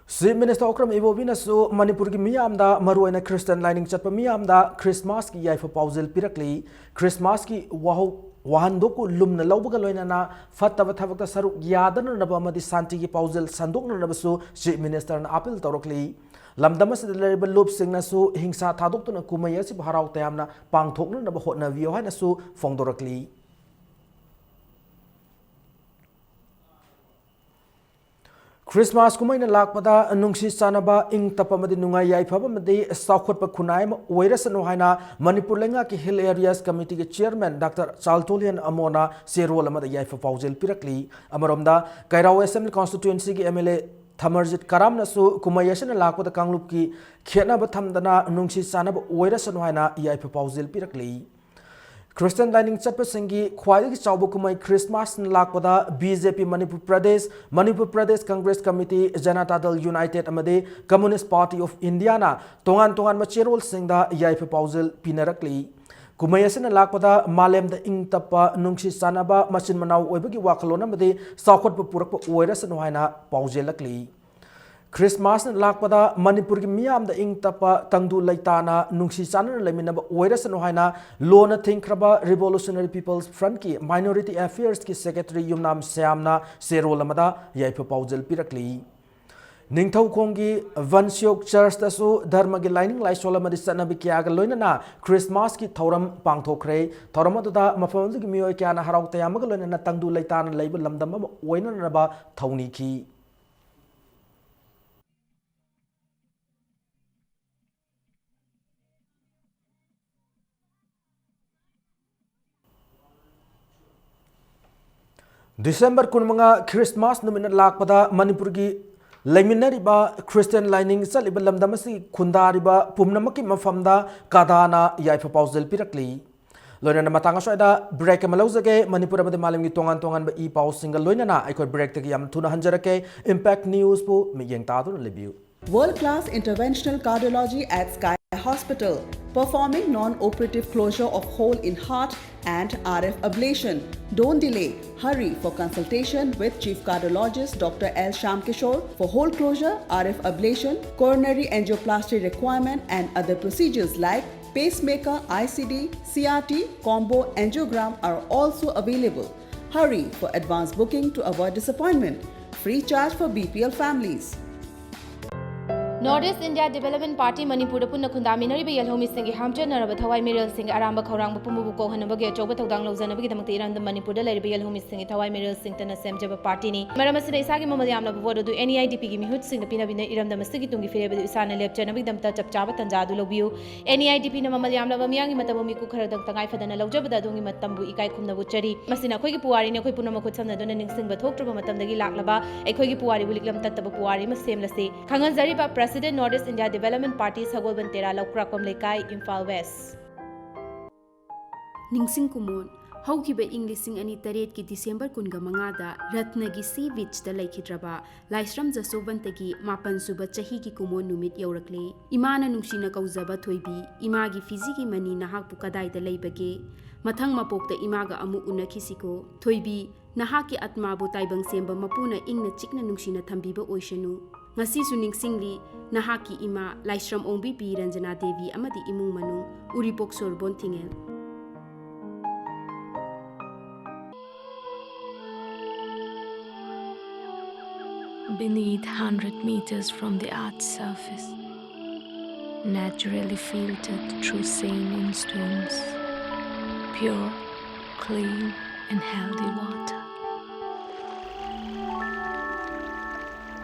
Chief Minister ꯑꯣꯀ꯭ꯔꯝ ꯏꯕꯣꯕꯤꯅꯁꯨ ꯃꯅꯤꯄꯨꯔꯒꯤ ꯃꯤꯌꯥꯝꯗ, ꯃꯔꯨꯑꯣꯏꯅ Christian ꯂꯥꯏꯅꯤꯡ ꯆꯠꯄ ꯃꯤꯌꯥꯝꯗ ꯈ꯭ꯔꯤꯁꯃꯥꯁꯀꯤ ꯌꯥꯏꯐ ꯄꯥꯎꯖꯦꯜ ꯄꯤꯔꯛꯂꯤ꯫ ꯈ꯭ꯔꯤꯁꯃꯥꯁꯀꯤ ꯋꯥꯍꯧ-, ꯋꯥꯍꯟꯊꯣꯛꯄꯨ ꯂꯨꯝꯅ ꯂꯧꯕꯒ ꯂꯣꯏꯅꯅ ꯐꯠꯇꯕ ꯊꯕꯛꯇ ꯁꯔꯨꯛ ꯌꯥꯗꯅꯅꯕ ꯑꯃꯗꯤ ꯁꯥꯟꯇꯤꯒꯤ ꯄꯥꯎꯖꯦꯜ ꯁꯟꯗꯣꯛꯅꯅꯕꯁꯨ Chief Minister ꯅ appeal ꯇꯧꯔꯛꯂꯤ꯫ ꯂꯝꯗꯝ ꯑꯁꯤꯗ ꯂꯩꯔꯤꯕ ꯂꯨꯞꯁꯤꯡꯅꯁꯨ ꯍꯤꯡꯁꯥ ꯊꯥꯗꯣꯛꯇꯨꯅ ꯀꯨꯝꯍꯩ ꯑꯁꯤꯕꯨ ꯍꯔꯥꯎ ꯇꯌꯥꯝꯅ ꯄꯥꯡꯊꯣꯛꯅꯅꯕ ꯍꯣꯠꯅꯕꯤꯌꯨ ꯍꯥꯏꯅꯁꯨ ꯐꯣꯡꯗꯣꯔꯛꯂꯤ꯫ ꯈ꯭ꯔꯤꯁꯃꯥꯁ ꯀꯨꯝꯍꯩꯅ ꯂꯥꯛꯄꯗ ꯅꯨꯡꯁꯤ ꯆꯥꯟꯅꯕ, ꯏꯪ ꯇꯞꯄ ꯑꯃꯗꯤ ꯅꯨꯡꯉꯥꯏ ꯌꯥꯏꯐꯕ ꯑꯃꯗꯤ ꯆꯥꯎꯈꯠꯄ ꯈꯨꯟꯅꯥꯏ ꯑꯃ ꯑꯣꯏꯔꯁꯅꯨ ꯍꯥꯏꯅ ꯃꯅꯤꯄꯨꯔ ꯂꯩꯉꯥꯛꯀꯤ Hill Areas Committee ꯒꯤ Chairman Doctor ꯆꯥꯜꯊꯣꯂꯤꯌꯟ ꯑꯃꯣꯅ ꯆꯦꯔꯣꯜ ꯑꯃꯗ ꯌꯥꯏꯐ ꯄꯥꯎꯖꯦꯜ ꯄꯤꯔꯛꯂꯤ꯫ ꯑꯃꯔꯣꯝꯗ, ꯀꯩꯔꯥꯎ Assembly Constituency ꯒꯤ MLA ꯊꯃꯔꯖꯤꯠ ꯀꯔꯥꯝꯅꯁꯨ ꯀꯨꯝꯍꯩ ꯑꯁꯤꯅ ꯂꯥꯛꯄꯗ ꯀꯥꯡꯂꯨꯞꯀꯤ ꯈꯦꯠꯅꯕ ꯊꯝꯗꯅ ꯅꯨꯡꯁꯤ ꯆꯥꯟꯅꯕ ꯑꯣꯏꯔꯁꯅꯨ ꯍꯥꯏꯅ ꯌꯥꯏꯐ ꯄꯥꯎꯖꯦꯜ ꯄꯤꯔꯛꯂꯤ꯫ ꯈ꯭ꯔꯤꯁꯇꯤꯌꯥꯟ ꯂꯥꯏꯅꯤꯡ ꯆꯠꯄꯁꯤꯡꯒꯤ ꯈ꯭ꯋꯥꯏꯗꯒꯤ ꯆꯥꯎꯕ ꯀꯨꯝꯍꯩ ꯈ꯭ꯔꯤꯁꯃꯥꯁꯅ ꯂꯥꯛꯄꯗ BJP ꯃꯅꯤꯄꯨꯔ ꯄ꯭ꯔꯗꯦꯁ, ꯃꯅꯤꯄꯨꯔ ꯄ꯭ꯔꯗꯦꯁ ꯀꯪꯒ꯭ꯔꯦꯁ ꯀꯃꯤꯇꯤ, ꯖꯅꯇꯥ ꯗꯜ ꯌꯨꯅꯥꯏꯇꯦꯗ ꯑꯃꯗꯤ Communist Party of India ꯅ ꯇꯣꯉꯥꯟ ꯇꯣꯉꯥꯟꯕ ꯆꯦꯔꯣꯜꯁꯤꯡꯗ ꯌꯥꯏꯐ ꯄꯥꯎꯖꯦꯜ ꯄꯤꯅꯔꯛꯂꯤ꯫ ꯀꯨꯝꯍꯩ ꯑꯁꯤꯅ ꯂꯥꯛꯄꯗ ꯃꯥꯂꯦꯝꯗ ꯏꯪ ꯇꯞꯄ, ꯅꯨꯡꯁꯤ ꯆꯥꯟꯅꯕ, ꯃꯆꯤꯟ ꯃꯅꯥꯎ ꯑꯣꯏꯕꯒꯤ ꯋꯥꯈꯜꯂꯣꯟ ꯑꯃꯗꯤ ꯆꯥꯎꯈꯠꯄ ꯄꯨꯔꯛꯄ ꯑꯣꯏꯔꯁꯅꯨ ꯍꯥꯏꯅ ꯄꯥꯎꯖꯦꯜꯂꯛꯂꯤ꯫ ꯈ꯭ꯔꯤꯁꯃꯥꯁꯅ ꯂꯥꯛꯄꯗ ꯃꯅꯤꯄꯨꯔꯒꯤ ꯃꯤꯌꯥꯝꯗ ꯏꯪ ꯇꯞꯄ, ꯇꯪꯗꯨ ꯂꯩꯇꯥꯅ, ꯅꯨꯡꯁꯤ ꯆꯥꯟꯅꯅ ꯂꯩꯃꯤꯟꯅꯕ ꯑꯣꯏꯔꯁꯅꯨ ꯍꯥꯏꯅ ꯂꯣꯟꯅ ꯊꯤꯡꯈ꯭ꯔꯕ Revolutionary People's Front ꯀꯤ Minority Affairs ꯀꯤ Secretary ꯌꯨꯝꯅꯥꯝ ꯁ꯭ꯌꯥꯝꯅ ꯆꯦꯔꯣꯜ ꯑꯃꯗ ꯌꯥꯏꯐ ꯄꯥꯎꯖꯦꯜ ꯄꯤꯔꯛꯂꯤ꯫ ꯅꯤꯡꯊꯧꯈꯣꯡꯒꯤ ꯚꯟꯁꯤꯌꯣꯛ ꯆꯔꯆꯇꯁꯨ ꯙꯔꯃꯒꯤ ꯂꯥꯏꯅꯤꯡ ꯂꯥꯏꯁꯣꯜ ꯑꯃꯗꯤ ꯆꯠꯅꯕꯤ ꯀꯌꯥꯒ ꯂꯣꯏꯅꯅ ꯈ꯭ꯔꯤꯁꯃꯥꯁꯀꯤ ꯊꯧꯔꯝ ꯄꯥꯡꯊꯣꯛꯈ꯭ꯔꯦ꯫ ꯊꯧꯔꯝ ꯑꯗꯨꯗ ꯃꯐꯝ ꯑꯗꯨꯒꯤ ꯃꯤꯑꯣꯏ ꯀꯌꯥꯅ ꯍꯔꯥꯎ ꯇꯌꯥꯝꯕꯒ ꯂꯣꯏꯅꯅ ꯇꯪꯗꯨ ꯂꯩꯇꯥꯅ ꯂꯩꯕ ꯂꯝꯗꯝ ꯑꯃ ꯑꯣꯏꯅꯅꯕ ꯊꯧꯅꯤꯈꯤ꯫ ꯗꯤꯁꯦꯝꯕꯔ ꯀꯨꯟꯃꯉꯥ ꯈ꯭ꯔꯤꯁꯃꯥꯁ ꯅꯨꯃꯤꯠꯅ ꯂꯥꯛꯄꯗ ꯃꯅꯤꯄꯨꯔꯒꯤ ꯂꯩꯃꯤꯟꯅꯔꯤꯕ ꯈ꯭ꯔꯤꯁꯇꯤꯌꯥꯟ ꯂꯥꯏꯅꯤꯡ ꯆꯠꯂꯤꯕ ꯂꯝꯗꯝ ꯑꯁꯤꯒꯤ ꯈꯨꯟꯗꯥꯔꯤꯕ ꯄꯨꯝꯅꯃꯛꯀꯤ ꯃꯐꯝꯗ ꯀꯗꯥꯅ ꯌꯥꯏꯐ ꯄꯥꯎꯖꯦꯜ ꯄꯤꯔꯛꯂꯤ꯫ ꯂꯣꯏꯅꯅ ꯃꯇꯥꯡ ꯑꯁ꯭ꯋꯥꯏꯗ ꯕ꯭ꯔꯦꯛ ꯑꯃ ꯂꯧꯖꯒꯦ꯫ ꯃꯅꯤꯄꯨꯔ ꯑꯃꯗꯤ ꯃꯥꯂꯦꯝꯒꯤ ꯇꯣꯉꯥꯟ ꯇꯣꯉꯥꯟꯕ ꯏ ꯄꯥꯎꯁꯤꯡꯒ ꯂꯣꯏꯅꯅ ꯑꯩꯈꯣꯏ ꯕ꯭ꯔꯦꯛꯇꯒꯤ ꯌꯥꯝ ꯊꯨꯅ ꯍꯟꯖꯔꯛꯀꯦ꯫ ꯏꯝꯄꯦꯛ ꯅ꯭ꯌꯨꯁꯄꯨ ꯃꯤꯠꯌꯦꯡ ꯇꯥꯗꯨꯅ ꯂꯩꯕꯤꯌꯨ꯫ World-class interventional cardiology at Sky Hospital, performing non-operative closure of hole in heart and R F ablation. Don't delay. Hurry for consultation with Chief Cardiologist Doctor L Shyamkishore for hole closure, R F ablation, coronary angioplasty requirement, and other procedures like pacemaker, I C D, C R T, combo angiogram are also available. Hurry for advance booking to avoid disappointment. Free charge for B P L families. North East India Development Party ꯃꯅꯤꯄꯨꯔꯗ ꯄꯨꯟꯅ ꯈꯨꯟꯗꯥꯃꯤꯟꯅꯔꯤꯕ ꯌꯦꯜꯍꯧꯃꯤꯁꯤꯡꯒꯤ ꯍꯥꯝꯆꯠꯅꯔꯕ ꯊꯋꯥꯏ ꯃꯤꯔꯦꯜꯁꯤꯡꯒꯤ ꯑꯔꯥꯝꯕ ꯈꯧꯔꯥꯡꯕ ꯄꯨꯝꯕꯕꯨ ꯀꯣꯛꯍꯟꯅꯕꯒꯤ ꯑꯆꯧꯕ ꯊꯧꯗꯥꯡ ꯂꯧꯖꯅꯕꯒꯤꯗꯃꯛꯇ ꯏꯔꯝꯗꯝ ꯃꯅꯤꯄꯨꯔꯗ ꯂꯩꯔꯤꯕ ꯌꯦꯜꯍꯧꯃꯤꯁꯤꯡꯒꯤ ꯊꯋꯥꯏ ꯃꯤꯔꯦꯜꯁꯤꯡꯇꯅ ꯁꯦꯝꯖꯕ ꯄꯥꯔꯇꯤꯅꯤ꯫ ꯃꯔꯝ ꯑꯁꯤꯅ ꯏꯁꯥꯒꯤ ꯃꯃꯜ ꯌꯥꯝꯂꯕ ꯚꯣꯠ ꯑꯗꯨ N E I D P ꯒꯤ ꯃꯤꯍꯨꯠꯁꯤꯡꯗ ꯄꯤꯅꯕꯤꯅ ꯏꯔꯝꯗꯝ ꯑꯁꯤꯒꯤ ꯇꯨꯡꯒꯤ ꯐꯤꯔꯦꯞ ꯑꯗꯨ ꯏꯁꯥꯅ ꯂꯦꯞꯆꯅꯕꯒꯤꯗꯃꯛꯇ ꯆꯞ ꯆꯥꯕ ꯇꯥꯟꯖꯥ ꯑꯗꯨ ꯂꯧꯕꯤꯌꯨ꯫ N E I D P ꯅ ꯃꯃꯜ ꯌꯥꯝꯂꯕ ꯃꯤꯌꯥꯝꯒꯤ ꯃꯇꯝꯕꯨ ꯃꯤꯀꯨꯞ ꯈꯔꯗꯪ ꯇꯉꯥꯏ ꯐꯗꯅ ꯂꯧꯖꯕꯗ ꯑꯗꯣꯝꯒꯤ ꯃꯇꯝꯕꯨ ꯏꯀꯥꯏ ꯈꯨꯝꯅꯕ ꯎꯠꯆꯔꯤ꯫ ꯃꯁꯤꯅ ꯑꯩꯈꯣꯏꯒꯤ ꯄꯨꯋꯥꯔꯤꯅꯤ꯫ ꯑꯩꯈꯣꯏ ꯄꯨꯝꯅꯃꯛ ꯈꯨꯠꯁꯝꯅꯗꯨꯅ ꯅꯤꯡꯁꯤꯡꯕ ꯊꯣꯛꯇ꯭ꯔꯕ ꯃꯇꯝꯗꯒꯤ ꯂꯥꯛꯂꯕ ꯑꯩꯈꯣꯏꯒꯤ ꯄꯨꯋꯥꯔꯤꯕꯨ ꯂꯤꯛꯂꯝ ꯇꯠꯇꯕ ꯄꯨꯋꯥꯔꯤ ꯑꯃ ꯁꯦꯝꯂꯁꯤ꯫ ꯈꯪꯍꯟꯖꯔꯤꯕ President North East India Development Party, ꯁꯒꯣꯜꯕꯟ ꯇꯦꯔꯥ, ꯂꯧꯀ꯭ꯔꯥꯛꯄꯝ ꯂꯩꯀꯥꯏ, ꯏꯝꯐꯥꯜ ꯋꯦꯁ꯫ ꯅꯤꯡꯁꯤꯡ ꯀꯨꯃꯣꯟ꯫ ꯍꯧꯈꯤꯕ ꯏꯪ ꯂꯤꯁꯤꯡ ꯑꯅꯤ ꯇꯔꯦꯠꯀꯤ ꯗꯤꯁꯦꯝꯕꯔ ꯀꯨꯟꯒ ꯃꯉꯥꯗ ꯔꯠꯅꯒꯤ ꯁꯤ ꯕꯤꯆꯇ ꯂꯩꯈꯤꯗ꯭ꯔꯕ ꯂꯥꯏꯁ꯭ꯔꯝ ꯖꯁꯣꯕꯟꯇꯒꯤ ꯃꯥꯄꯟ ꯁꯨꯕ ꯆꯍꯤꯒꯤ ꯀꯨꯃꯣꯟ ꯅꯨꯃꯤꯠ ꯌꯧꯔꯛꯂꯦ꯫ ꯏꯃꯥꯅ ꯅꯨꯡꯁꯤꯅ ꯀꯧꯖꯕ ꯊꯣꯏꯕꯤ, ꯏꯃꯥꯒꯤ ꯐꯤꯖꯤꯒꯤ ꯃꯅꯤ ꯅꯍꯥꯛꯄꯨ ꯀꯗꯥꯏꯗ ꯂꯩꯕꯒꯦ? ꯃꯊꯪ ꯃꯄꯣꯛꯇ ꯏꯃꯥꯒ ꯑꯃꯨꯛ ꯎꯅꯈꯤꯁꯤꯀꯣ꯫ ꯊꯣꯏꯕꯤ, ꯅꯍꯥꯛꯀꯤ ꯑꯥꯠꯃꯥꯕꯨ ꯇꯥꯏꯕꯪ ꯁꯦꯝꯕ ꯃꯄꯨꯅ ꯏꯪꯅ ꯆꯤꯛꯅ ꯅꯨꯡꯁꯤꯅ ꯊꯝꯕꯤꯕ ꯑꯣꯏꯁꯅꯨ꯫ ꯉꯁꯤꯁꯨ ꯅꯤꯡꯁꯤꯡꯂꯤ ꯅꯍꯥꯛꯀꯤ ꯏꯃꯥ ꯂꯥꯏꯁ꯭ꯔꯝ ꯑꯣꯡꯕꯤ ꯄꯤ ꯔꯟꯖꯅꯥ ꯗꯦꯕꯤ ꯑꯃꯗꯤ ꯏꯃꯨꯡ ꯃꯅꯨꯡ, ꯎꯔꯤꯄꯣꯛ ꯁꯣꯔꯕꯣꯟ ꯊꯤꯡꯉꯦꯜ꯫ Beneath, hundred meters from the earth's surface, naturally filtered through saline stones, pure, clean, and healthy water.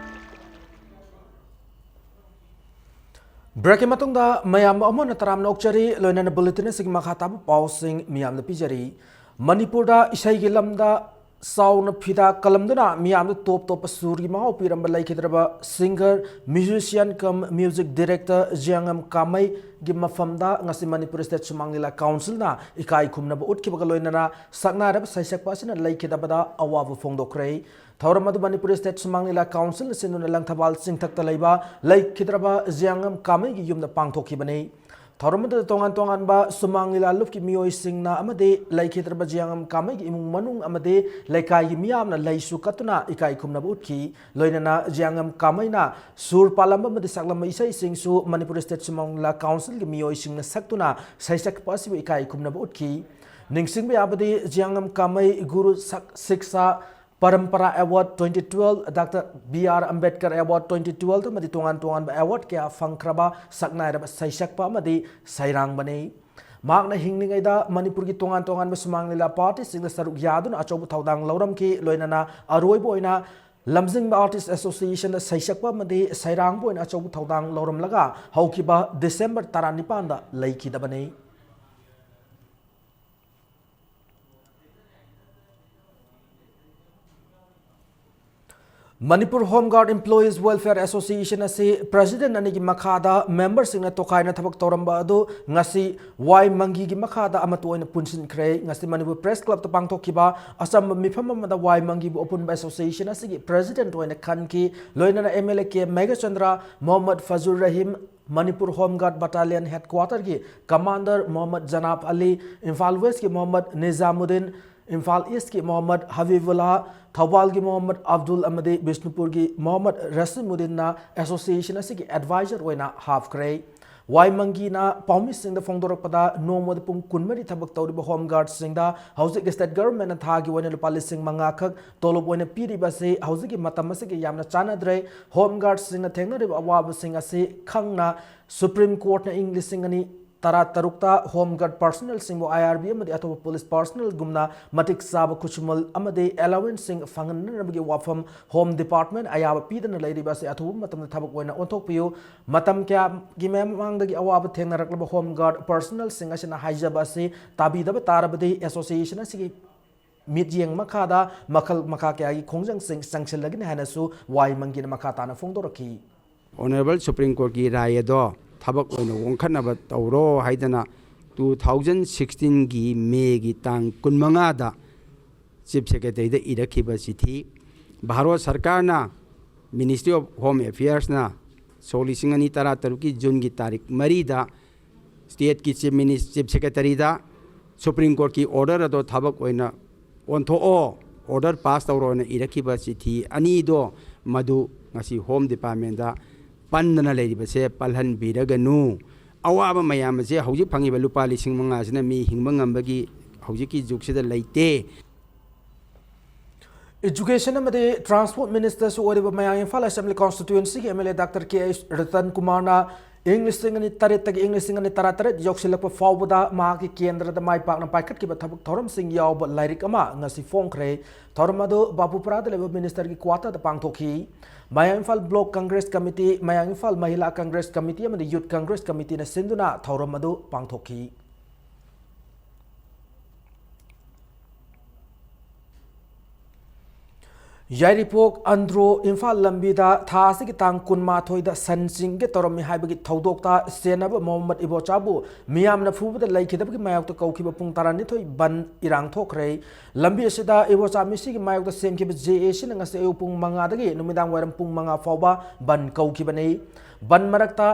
ꯕ꯭ꯔꯦꯛꯀꯤ ꯃꯇꯨꯡꯗ ꯃꯌꯥꯝꯕꯨ ꯑꯃꯨꯛ ꯍꯟꯅ ꯇꯔꯥꯝꯅ ꯑꯣꯛꯆꯔꯤ꯫ ꯂꯣꯏꯅꯅ ꯕꯨꯂꯦꯇꯤꯟ ꯑꯁꯤꯒꯤ ꯃꯈꯥ ꯇꯥꯕ ꯄꯥꯎꯁꯤꯡ ꯃꯤꯌꯥꯝꯗ ꯄꯤꯖꯔꯤ꯫ ꯃꯅꯤꯄꯨꯔꯗ ꯏꯁꯩꯒꯤ ꯂꯝꯗ ꯆꯥꯎꯅ ꯐꯤꯗꯥ ꯀꯂꯝꯗꯨꯅ ꯃꯤꯌꯥꯝꯗ ꯇꯣꯞ ꯇꯣꯞꯄ ꯁꯨꯔꯒꯤ ꯃꯍꯥꯎ ꯄꯤꯔꯝꯕ ꯂꯩꯈꯤꯗ꯭ꯔꯕ singer, musician cum music director ꯖꯤꯌꯥꯡꯉꯝ ꯀꯥꯃꯩꯒꯤ ꯃꯐꯝꯗ ꯉꯁꯤ ꯃꯅꯤꯄꯨꯔ State ꯁꯨꯃꯥꯡ ꯂꯤꯂꯥ Councilꯅ ꯏꯀꯥꯏ ꯈꯨꯝꯅꯕ ꯎꯠꯈꯤꯕꯒ ꯂꯣꯏꯅꯅ ꯁꯛꯅꯥꯏꯔꯕ ꯁꯩꯁꯛꯄ ꯑꯁꯤꯅ ꯂꯩꯈꯤꯗꯕꯗ ꯑꯋꯥꯕ ꯐꯣꯡꯗꯣꯛꯈ꯭ꯔꯦ꯫ ꯊꯧꯔꯝ ꯑꯗꯨ ꯃꯅꯤꯄꯨꯔ State ꯁꯨꯃꯥꯡ ꯂꯤꯂꯥ Councilꯅ ꯁꯤꯟꯗꯨꯅ ꯂꯪꯊꯕꯥꯜ ꯆꯤꯡꯊꯛꯇ ꯂꯩꯕ ꯂꯩꯈꯤꯗ꯭ꯔꯕ ꯖꯤꯌꯥꯡꯉꯝ ꯀꯥꯃꯩꯒꯤ ꯌꯨꯝꯗ ꯄꯥꯡꯊꯣꯛꯈꯤꯕꯅꯤ꯫ ꯊꯧꯔꯝ ꯑꯗꯨꯗ ꯇꯣꯉꯥꯟ ꯇꯣꯉꯥꯟꯕ ꯁꯨꯃꯥꯡ ꯂꯤꯂꯥ ꯂꯨꯞꯀꯤ ꯃꯤꯑꯣꯏꯁꯤꯡꯅ ꯑꯃꯗꯤ ꯂꯩꯈꯤꯗ꯭ꯔꯕ ꯖꯤꯌꯥꯡꯉꯝ ꯀꯥꯃꯩꯒꯤ ꯏꯃꯨꯡ ꯃꯅꯨꯡ ꯑꯃꯗꯤ ꯂꯩꯀꯥꯏꯒꯤ ꯃꯤꯌꯥꯝꯅ ꯂꯩꯁꯨ ꯀꯠꯇꯨꯅ ꯏꯀꯥꯏ ꯈꯨꯝꯅꯕ ꯎꯠꯈꯤ꯫ ꯂꯣꯏꯅꯅ ꯖꯤꯌꯥꯡꯉꯝ ꯀꯥꯃꯩꯅ ꯁꯨꯔ ꯄꯥꯜꯂꯝꯕ ꯑꯃꯗꯤ ꯁꯛꯂꯝꯕ ꯏꯁꯩꯁꯤꯡꯁꯨ ꯃꯅꯤꯄꯨꯔ State ꯁꯨꯃꯥꯡ ꯂꯤꯂꯥ Councilꯒꯤ ꯃꯤꯑꯣꯏꯁꯤꯡꯅ ꯁꯛꯇꯨꯅ ꯁꯩꯁꯛꯄ ꯑꯁꯤꯕꯨ ꯏꯀꯥꯏ ꯈꯨꯝꯅꯕ ꯎꯠꯈꯤ꯫ ꯅꯤꯡꯁꯤꯡꯕ ꯌꯥꯕꯗꯤ ꯖꯤꯌꯥꯡꯉꯝ ꯀꯥꯃꯩ ꯒꯨꯔꯨ ꯁꯛ-, ꯁꯤꯛꯁꯥ ꯄꯔꯝꯄꯔꯥ Award twenty twelve, Doctor B R Ambedkar Award twenty twelve ꯑꯃꯗꯤ ꯇꯣꯉꯥꯟ ꯇꯣꯉꯥꯟꯕ award ꯀꯌꯥ ꯐꯪꯈ꯭ꯔꯕ ꯁꯛꯅꯥꯏꯔꯕ ꯁꯩꯁꯛꯄ ꯑꯃꯗꯤ ꯁꯩꯔꯥꯡꯕꯅꯤ꯫ ꯃꯍꯥꯛꯅ ꯍꯤꯡꯂꯤꯉꯩꯗ ꯃꯅꯤꯄꯨꯔꯒꯤ ꯇꯣꯉꯥꯟ ꯇꯣꯉꯥꯟꯕ ꯁꯨꯃꯥꯡ ꯂꯤꯂꯥ partyꯁꯤꯡꯗ ꯁꯔꯨꯛ ꯌꯥꯗꯨꯅ ꯑꯆꯧꯕ ꯊꯧꯗꯥꯡ ꯂꯧꯔꯝꯈꯤ꯫ ꯂꯣꯏꯅꯅ ꯑꯔꯣꯏꯕ ꯑꯣꯏꯅ ꯂꯝꯖꯤꯡꯕ Artist Associationꯗ ꯁꯩꯁꯛꯄ ꯑꯃꯗꯤ ꯁꯩꯔꯥꯡꯕ ꯑꯣꯏꯅ ꯑꯆꯧꯕ ꯊꯧꯗꯥꯡ ꯂꯧꯔꯝꯂꯒ ꯍꯧꯈꯤꯕ December ꯇꯔꯥꯅꯤꯄꯥꯟꯗ ꯂꯩꯈꯤꯗꯕꯅꯤ꯫ Manipur Home Guard Employees Welfare Association ꯑꯁꯤ president ꯑꯅꯤꯒꯤ ꯃꯈꯥꯗ memberꯁꯤꯡꯅ ꯇꯣꯈꯥꯏꯅ ꯊꯕꯛ ꯇꯧꯔꯝꯕ ꯑꯗꯨ ꯉꯁꯤ ꯋꯥꯏ ꯃꯪꯒꯤꯒꯤ ꯃꯈꯥꯗ ꯑꯃꯠꯇ ꯑꯣꯏꯅ ꯄꯨꯟꯁꯤꯟꯈ꯭ꯔꯦ꯫ ꯉꯁꯤ ꯃꯅꯤꯄꯨꯔ Press Clubꯇ ꯄꯥꯡꯊꯣꯛꯈꯤꯕ ꯑꯆꯝꯕ ꯃꯤꯐꯝ ꯑꯃꯗ ꯋꯥꯏ ꯃꯪꯒꯤꯕꯨ ꯑꯄꯨꯟꯕ association ꯑꯁꯤꯒꯤ president ꯑꯣꯏꯅ ꯈꯟꯈꯤ꯫ ꯂꯣꯏꯅꯅ MLA K Meghachandra, Mohammad ꯐꯖꯨꯔ Rahim, Manipur Home Guard Battalion Headquarterꯒꯤ commander Mohammad ꯖꯅꯥꯕ ꯑꯂꯤ, ꯏꯝꯐꯥꯜ Westꯀꯤ ꯃꯣꯍꯝꯃꯗ ꯅꯤꯖꯥꯃꯨꯗꯤꯟ, ꯏꯝꯐꯥꯜ Eastꯀꯤ ꯃꯣꯍꯝꯃꯗ ꯍꯕꯤꯕꯨꯜꯂꯥ, ꯊꯧꯕꯥꯜꯒꯤ ꯃꯣꯍꯝꯃꯗ ꯑꯕꯗꯨꯜ ꯑꯃꯗꯤ ꯕꯤꯁꯅꯨꯄꯨꯔꯒꯤ ꯃꯣꯍꯝꯃꯗ ꯔꯁꯤꯃꯨꯗꯤꯟꯅ association ꯑꯁꯤꯒꯤ advisor ꯑꯣꯏꯅ ꯍꯥꯞꯈ꯭ꯔꯦ꯫ ꯋꯥꯏ ꯃꯪꯒꯤꯅ ꯄꯥꯎꯃꯤꯁꯤꯡꯗ ꯐꯣꯡꯗꯣꯔꯛꯄꯗ, ꯅꯣꯡꯃꯗ ꯄꯨꯡ ꯀꯨꯟꯃꯔꯤ ꯊꯕꯛ ꯇꯧꯔꯤꯕ Home Guardꯁꯤꯡꯗ ꯍꯧꯖꯤꯛ state governmentꯅ ꯊꯥꯒꯤ ꯑꯣꯏꯅ ꯂꯨꯄꯥ ꯂꯤꯁꯤꯡ ꯃꯉꯥ ꯈꯛ ꯇꯣꯂꯣꯞ ꯑꯣꯏꯅ ꯄꯤꯔꯤꯕ ꯑꯁꯤ ꯍꯧꯖꯤꯛꯀꯤ ꯃꯇꯝ ꯑꯁꯤꯒ ꯌꯥꯝꯅ ꯆꯥꯟꯅꯗ꯭ꯔꯦ꯫ Home Guardꯁꯤꯡꯅ ꯊꯦꯡꯅꯔꯤꯕ ꯑꯋꯥꯕꯁꯤꯡ ꯑꯁꯤ ꯈꯪꯅ Supreme Courtꯅ ꯏꯪ ꯂꯤꯁꯤꯡ ꯑꯅꯤ ꯇꯔꯥꯇꯔꯨꯛꯇ Home Guard personnelꯁꯤꯡꯕꯨ IRB ꯑꯃꯗꯤ ꯑꯇꯣꯞꯄ police personnelꯒꯨꯝꯅ ꯃꯇꯤꯛ ꯆꯥꯕ ꯈꯨꯠꯁꯨꯃꯜ ꯑꯃꯗꯤ allowanceꯁꯤꯡ ꯐꯪꯍꯟꯅꯅꯕꯒꯤ ꯋꯥꯐꯝ Home Department ꯑꯌꯥꯕ ꯄꯤꯗꯅ ꯂꯩꯔꯤꯕ ꯑꯁꯤ ꯑꯊꯨꯕ ꯃꯇꯝꯗ ꯊꯕꯛ ꯑꯣꯏꯅ ꯑꯣꯟꯊꯣꯛꯄꯤꯌꯨ꯫ ꯃꯇꯝ ꯀꯌꯥꯒꯤ ꯃꯃꯥꯡꯗꯒꯤ ꯑꯋꯥꯕ ꯊꯦꯡꯅꯔꯛꯂꯕ Home Guard personnelꯁꯤꯡ ꯑꯁꯤꯅ ꯍꯥꯏꯖꯕ ꯑꯁꯤ ꯇꯥꯕꯤꯗꯕ ꯇꯥꯔꯕꯗꯤ association ꯑꯁꯤꯒꯤ ꯃꯤꯠꯌꯦꯡ ꯃꯈꯥꯗ ꯃꯈꯜ ꯃꯈꯥ ꯀꯌꯥꯒꯤ ꯈꯣꯡꯖꯪꯁꯤꯡ ꯆꯪꯁꯤꯜꯂꯒꯅꯤ ꯍꯥꯏꯅꯁꯨ ꯋꯥꯏ ꯃꯪꯒꯤꯅ ꯃꯈꯥ ꯇꯥꯅ ꯐꯣꯡꯗꯣꯔꯛꯈꯤ꯫ Honourable Supreme Courtꯀꯤ ꯔꯥꯏ ꯑꯗꯣ ꯊꯕꯛ ꯑꯣꯏꯅ ꯑꯣꯟꯈꯠꯅꯕ ꯇꯧꯔꯣ ꯍꯥꯏꯗꯅ two thousand sixteenꯒꯤ Mayꯒꯤ ꯇꯥꯡ ꯀꯨꯟꯃꯉꯥꯗ Chief Secretaryꯗ ꯏꯔꯛꯈꯤꯕ ꯆꯤꯊꯤ, ꯚꯥꯔꯠ ꯁꯔꯀꯥꯔꯅ Ministry of Home Affairsꯅ ꯁꯣꯛ ꯂꯤꯁꯤꯡ ꯑꯅꯤ ꯇꯔꯥꯇꯔꯨꯛꯀꯤ Juneꯒꯤ ꯇꯥꯔꯤꯛ ꯃꯔꯤꯗ stateꯀꯤ Chief Minister, Chief Secretaryꯗ Supreme Courtꯀꯤ order ꯑꯗꯣ ꯊꯕꯛ ꯑꯣꯏꯅ ꯑꯣꯟꯊꯣꯛꯑꯣ, order pass ꯇꯧꯔꯣꯅ ꯏꯔꯛꯈꯤꯕ ꯆꯤꯊꯤ ꯑꯅꯤꯗꯣ, ꯃꯗꯨ ꯉꯁꯤ Home Departmentꯇ ꯄꯟꯗꯅ ꯂꯩꯔꯤꯕꯁꯦ ꯄꯜꯍꯟꯕꯤꯔꯒꯅꯨ꯫ ꯑꯋꯥꯕ ꯃꯌꯥꯝ ꯑꯁꯦ ꯍꯧꯖꯤꯛ ꯐꯪꯉꯤꯕ ꯂꯨꯄꯥ ꯂꯤꯁꯤꯡ ꯃꯉꯥꯁꯤꯅ ꯃꯤ ꯍꯤꯡꯕ ꯉꯝꯕꯒꯤ ꯍꯧꯖꯤꯛꯀꯤ ꯖꯨꯒꯁꯤꯗ ꯂꯩꯇꯦ꯫ Education ꯑꯃꯗꯤ Transport Ministerꯁꯨ ꯑꯣꯏꯔꯤꯕ ꯃꯌꯥꯡ Imphal Assembly Constituencyꯒꯤ MLA Doctor K H Ratan Kumarꯅ ꯏꯪ ꯂꯤꯁꯤꯡ ꯑꯅꯤ ꯇꯔꯦꯠꯇꯒꯤ ꯏꯪ ꯂꯤꯁꯤꯡ ꯑꯅꯤ ꯇꯔꯥꯇꯔꯦꯠ ꯌꯧꯁꯤꯜꯂꯛꯄ ꯐꯥꯎꯕꯗ ꯃꯍꯥꯛꯀꯤ ꯀꯦꯟꯗ꯭ꯔꯗ ꯃꯥꯏ ꯄꯥꯛꯅ ꯄꯥꯏꯈꯠꯈꯤꯕ ꯊꯕꯛ ꯊꯧꯔꯝꯁꯤꯡ ꯌꯥꯎꯕ ꯂꯥꯏꯔꯤꯛ ꯑꯃ ꯉꯁꯤ ꯐꯣꯡꯈ꯭ꯔꯦ꯫ ꯊꯧꯔꯝ ꯑꯗꯨ ꯕꯥꯄꯨꯄꯨꯔꯥꯗ ꯂꯩꯕ Ministerꯒꯤ quarterꯗ ꯄꯥꯡꯊꯣꯛꯈꯤ꯫ ꯃꯌꯥꯡ ꯏꯝꯐꯥꯜ Block Congress Committee, ꯃꯌꯥꯡ ꯏꯝꯐꯥꯜ ꯃꯍꯤꯂꯥ Congress Committee ꯑꯃꯗꯤ Youth Congress Committeeꯅ ꯁꯤꯟꯗꯨꯅ ꯊꯧꯔꯝ ꯑꯗꯨ ꯄꯥꯡꯊꯣꯛꯈꯤ꯫ ꯌꯥꯏꯔꯤꯄꯣꯛ ꯑꯟꯗ꯭ꯔꯣ ꯏꯝꯐꯥꯜ ꯂꯝꯕꯤꯗ ꯊꯥ ꯑꯁꯤꯒꯤ ꯇꯥꯡ ꯀꯨꯟꯃꯥꯊꯣꯏꯗ ꯁꯟ ꯆꯤꯡꯒꯦ ꯇꯧꯔꯝꯃꯤ ꯍꯥꯏꯕꯒꯤ ꯊꯧꯗꯣꯛꯇ ꯁꯦꯟꯅꯕ ꯃꯣꯍꯝꯃꯗ ꯏꯕꯣꯆꯥꯕꯨ ꯃꯤꯌꯥꯝꯅ ꯐꯨꯕꯗ ꯂꯩꯈꯤꯗꯕꯒꯤ ꯃꯥꯌꯣꯛꯇ ꯀꯧꯈꯤꯕ ꯄꯨꯡ ꯇꯔꯥꯅꯤꯊꯣꯏ ꯕꯟ ꯏꯔꯥꯡ ꯊꯣꯛꯈ꯭ꯔꯦ꯫ ꯂꯝꯕꯤ ꯑꯁꯤꯗ ꯏꯕꯣꯆꯥ ꯃꯤꯁꯤꯒꯤ ꯃꯥꯌꯣꯛꯇ ꯁꯦꯝꯈꯤꯕ JACꯅ ꯉꯁꯤ ꯑꯌꯨꯛ ꯄꯨꯡ ꯃꯉꯥꯗꯒꯤ ꯅꯨꯃꯤꯗꯥꯡ ꯋꯥꯏꯔꯝ ꯄꯨꯡ ꯃꯉꯥ ꯐꯥꯎꯕ ꯕꯟ ꯀꯧꯈꯤꯕꯅꯤ꯫ ꯕꯟ ꯃꯔꯛꯇ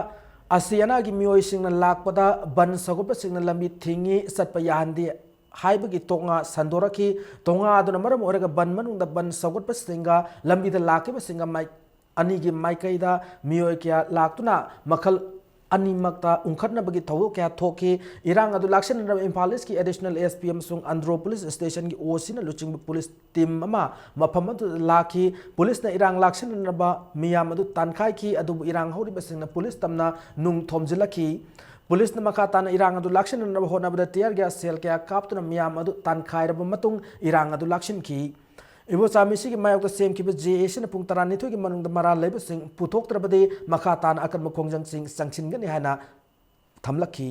ꯑꯁꯤ ꯑꯅꯥꯒꯤ ꯃꯤꯑꯣꯏꯁꯤꯡꯅ ꯂꯥꯛꯄꯗ ꯕꯟ ꯁꯧꯒꯠꯄꯁꯤꯡꯅ ꯂꯝꯕꯤ ꯊꯤꯡꯉꯤ, ꯆꯠꯄ ꯌꯥꯍꯟꯗꯦ ꯍꯥꯏꯕꯒꯤ ꯇꯣꯉꯥ ꯁꯟꯗꯣꯔꯛꯈꯤ꯫ ꯇꯣꯉꯥ ꯑꯗꯨꯅ ꯃꯔꯝ ꯑꯣꯏꯔꯒ ꯕꯟ ꯃꯅꯨꯡꯗ ꯕꯟ ꯁꯧꯒꯠꯄꯁꯤꯡꯒ ꯂꯝꯕꯤꯗ ꯂꯥꯛꯈꯤꯕꯁꯤꯡꯒ ꯃꯥꯏ-, ꯑꯅꯤꯒꯤ ꯃꯥꯏꯀꯩꯗ ꯃꯤꯑꯣꯏ ꯀꯌꯥ ꯂꯥꯛꯇꯨꯅ ꯃꯈꯜ ꯑꯅꯤꯃꯛꯇ ꯎꯪꯈꯠꯅꯕꯒꯤ ꯊꯧꯗꯣꯛ ꯀꯌꯥ ꯊꯣꯛꯈꯤ꯫ ꯏꯔꯥꯡ ꯑꯗꯨ ꯂꯥꯛꯁꯤꯟꯅꯅꯕ ꯏꯝꯐꯥꯜ ꯏꯁꯀꯤ Additional SP ꯑꯃꯁꯨꯡ ꯑꯟꯗ꯭ꯔꯣ ꯄꯨꯂꯤꯁ ꯁ꯭ꯇꯦꯁꯟꯒꯤ OCꯅ ꯂꯨꯆꯤꯡꯕ ꯄꯨꯂꯤꯁ ꯇꯤꯝ ꯑꯃ ꯃꯐꯝ ꯑꯗꯨꯗ ꯂꯥꯛꯈꯤ꯫ ꯄꯨꯂꯤꯁꯅ ꯏꯔꯥꯡ ꯂꯥꯛꯁꯤꯟꯅꯅꯕ ꯃꯤꯌꯥꯝ ꯑꯗꯨ ꯇꯥꯟꯈꯥꯏꯈꯤ, ꯑꯗꯨꯕꯨ ꯏꯔꯥꯡ ꯍꯧꯔꯤꯕꯁꯤꯡꯅ ꯄꯨꯂꯤꯁ ꯇꯝꯅ ꯅꯨꯡ ꯊꯣꯝꯖꯤꯜꯂꯛꯈꯤ꯫ ꯄꯨꯂꯤꯁꯅ ꯃꯈꯥ ꯇꯥꯅ ꯏꯔꯥꯡ ꯑꯗꯨ ꯂꯥꯛꯁꯤꯟꯅꯅꯕ ꯍꯣꯠꯅꯕꯗ tear gas shell ꯀꯌꯥ ꯀꯥꯞꯇꯨꯅ ꯃꯤꯌꯥꯝ ꯑꯗꯨ ꯇꯥꯟꯈꯥꯏꯔꯕ ꯃꯇꯨꯡ ꯏꯔꯥꯡ ꯑꯗꯨ ꯂꯥꯛꯁꯤꯟꯈꯤ꯫ ꯏꯕꯣꯆꯥ ꯃꯤꯁꯤꯒꯤ ꯃꯥꯌꯣꯛꯇ ꯁꯦꯝꯈꯤꯕ JACꯅ ꯄꯨꯡ ꯇꯔꯥꯅꯤꯊꯣꯏꯒꯤ ꯃꯅꯨꯡꯗ ꯃꯔꯥꯜ ꯂꯩꯕꯁꯤꯡ ꯄꯨꯊꯣꯛꯇ꯭ꯔꯕꯗꯤ ꯃꯈꯥ ꯇꯥꯅ ꯑꯀꯟꯕ ꯈꯣꯡꯖꯪꯁꯤꯡ ꯆꯪꯁꯤꯟꯒꯅꯤ ꯍꯥꯏꯅ ꯊꯝꯂꯛꯈꯤ꯫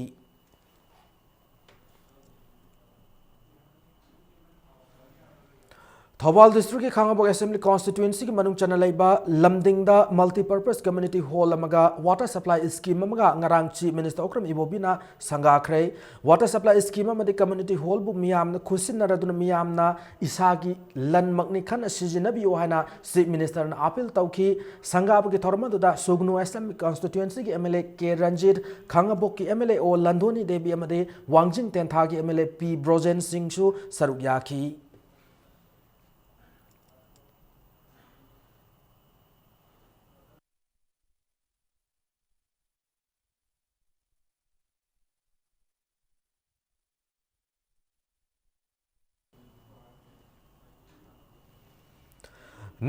ꯊꯧꯕꯥꯜ ꯗꯤꯁꯇ꯭ꯔꯤꯛꯀꯤ ꯈꯥꯡꯉꯕꯣꯛ ꯑꯦꯁꯦꯝꯕ꯭ꯂꯤ ꯀꯣꯟꯁꯇꯤꯇ꯭ꯋꯦꯟꯁꯤꯒꯤ ꯃꯅꯨꯡ ꯆꯟꯅ ꯂꯩꯕ ꯂꯝꯗꯤꯡꯗ multipurpose community hall ꯑꯃꯒ water supply scheme ꯑꯃꯒ ꯉꯔꯥꯡ Chief Minister Okram ꯏꯕꯣꯕꯤꯅ ꯁꯪꯒꯥꯈ꯭ꯔꯦ꯫ Water supply scheme ꯑꯃꯗꯤ community hallꯕꯨ ꯃꯤꯌꯥꯝꯅ ꯈꯨꯠꯁꯤꯟꯅꯔꯗꯨꯅ ꯃꯤꯌꯥꯝꯅ ꯏꯁꯥꯒꯤ ꯂꯟꯃꯛꯅꯤ ꯈꯟꯅ ꯁꯤꯖꯤꯟꯅꯕꯤꯌꯨ ꯍꯥꯏꯅ Chief Ministerꯅ appeal ꯇꯧꯈꯤ꯫ ꯁꯪꯒꯥꯕꯒꯤ ꯊꯧꯔꯝ ꯑꯗꯨꯗ ꯁꯨꯒꯅꯨ ꯑꯦꯁꯦꯝꯕ꯭ꯂꯤ ꯀꯣꯟꯁꯇꯤꯇ꯭ꯋꯦꯟꯁꯤꯒꯤ MLA ꯀꯦ ꯔꯟꯖꯤꯠ, ꯈꯥꯡꯉꯕꯣꯛꯀꯤ MLA ꯑꯣ ꯂꯟꯗꯣꯅꯤ ꯗꯦꯕꯤ ꯑꯃꯗꯤ ꯋꯥꯡꯖꯤꯡ ꯇꯦꯟꯊꯥꯒꯤ MLA ꯄꯤ ꯕ꯭ꯔꯣꯖꯦꯟ ꯁꯤꯡꯁꯨ ꯁꯔꯨꯛ ꯌꯥꯈꯤ꯫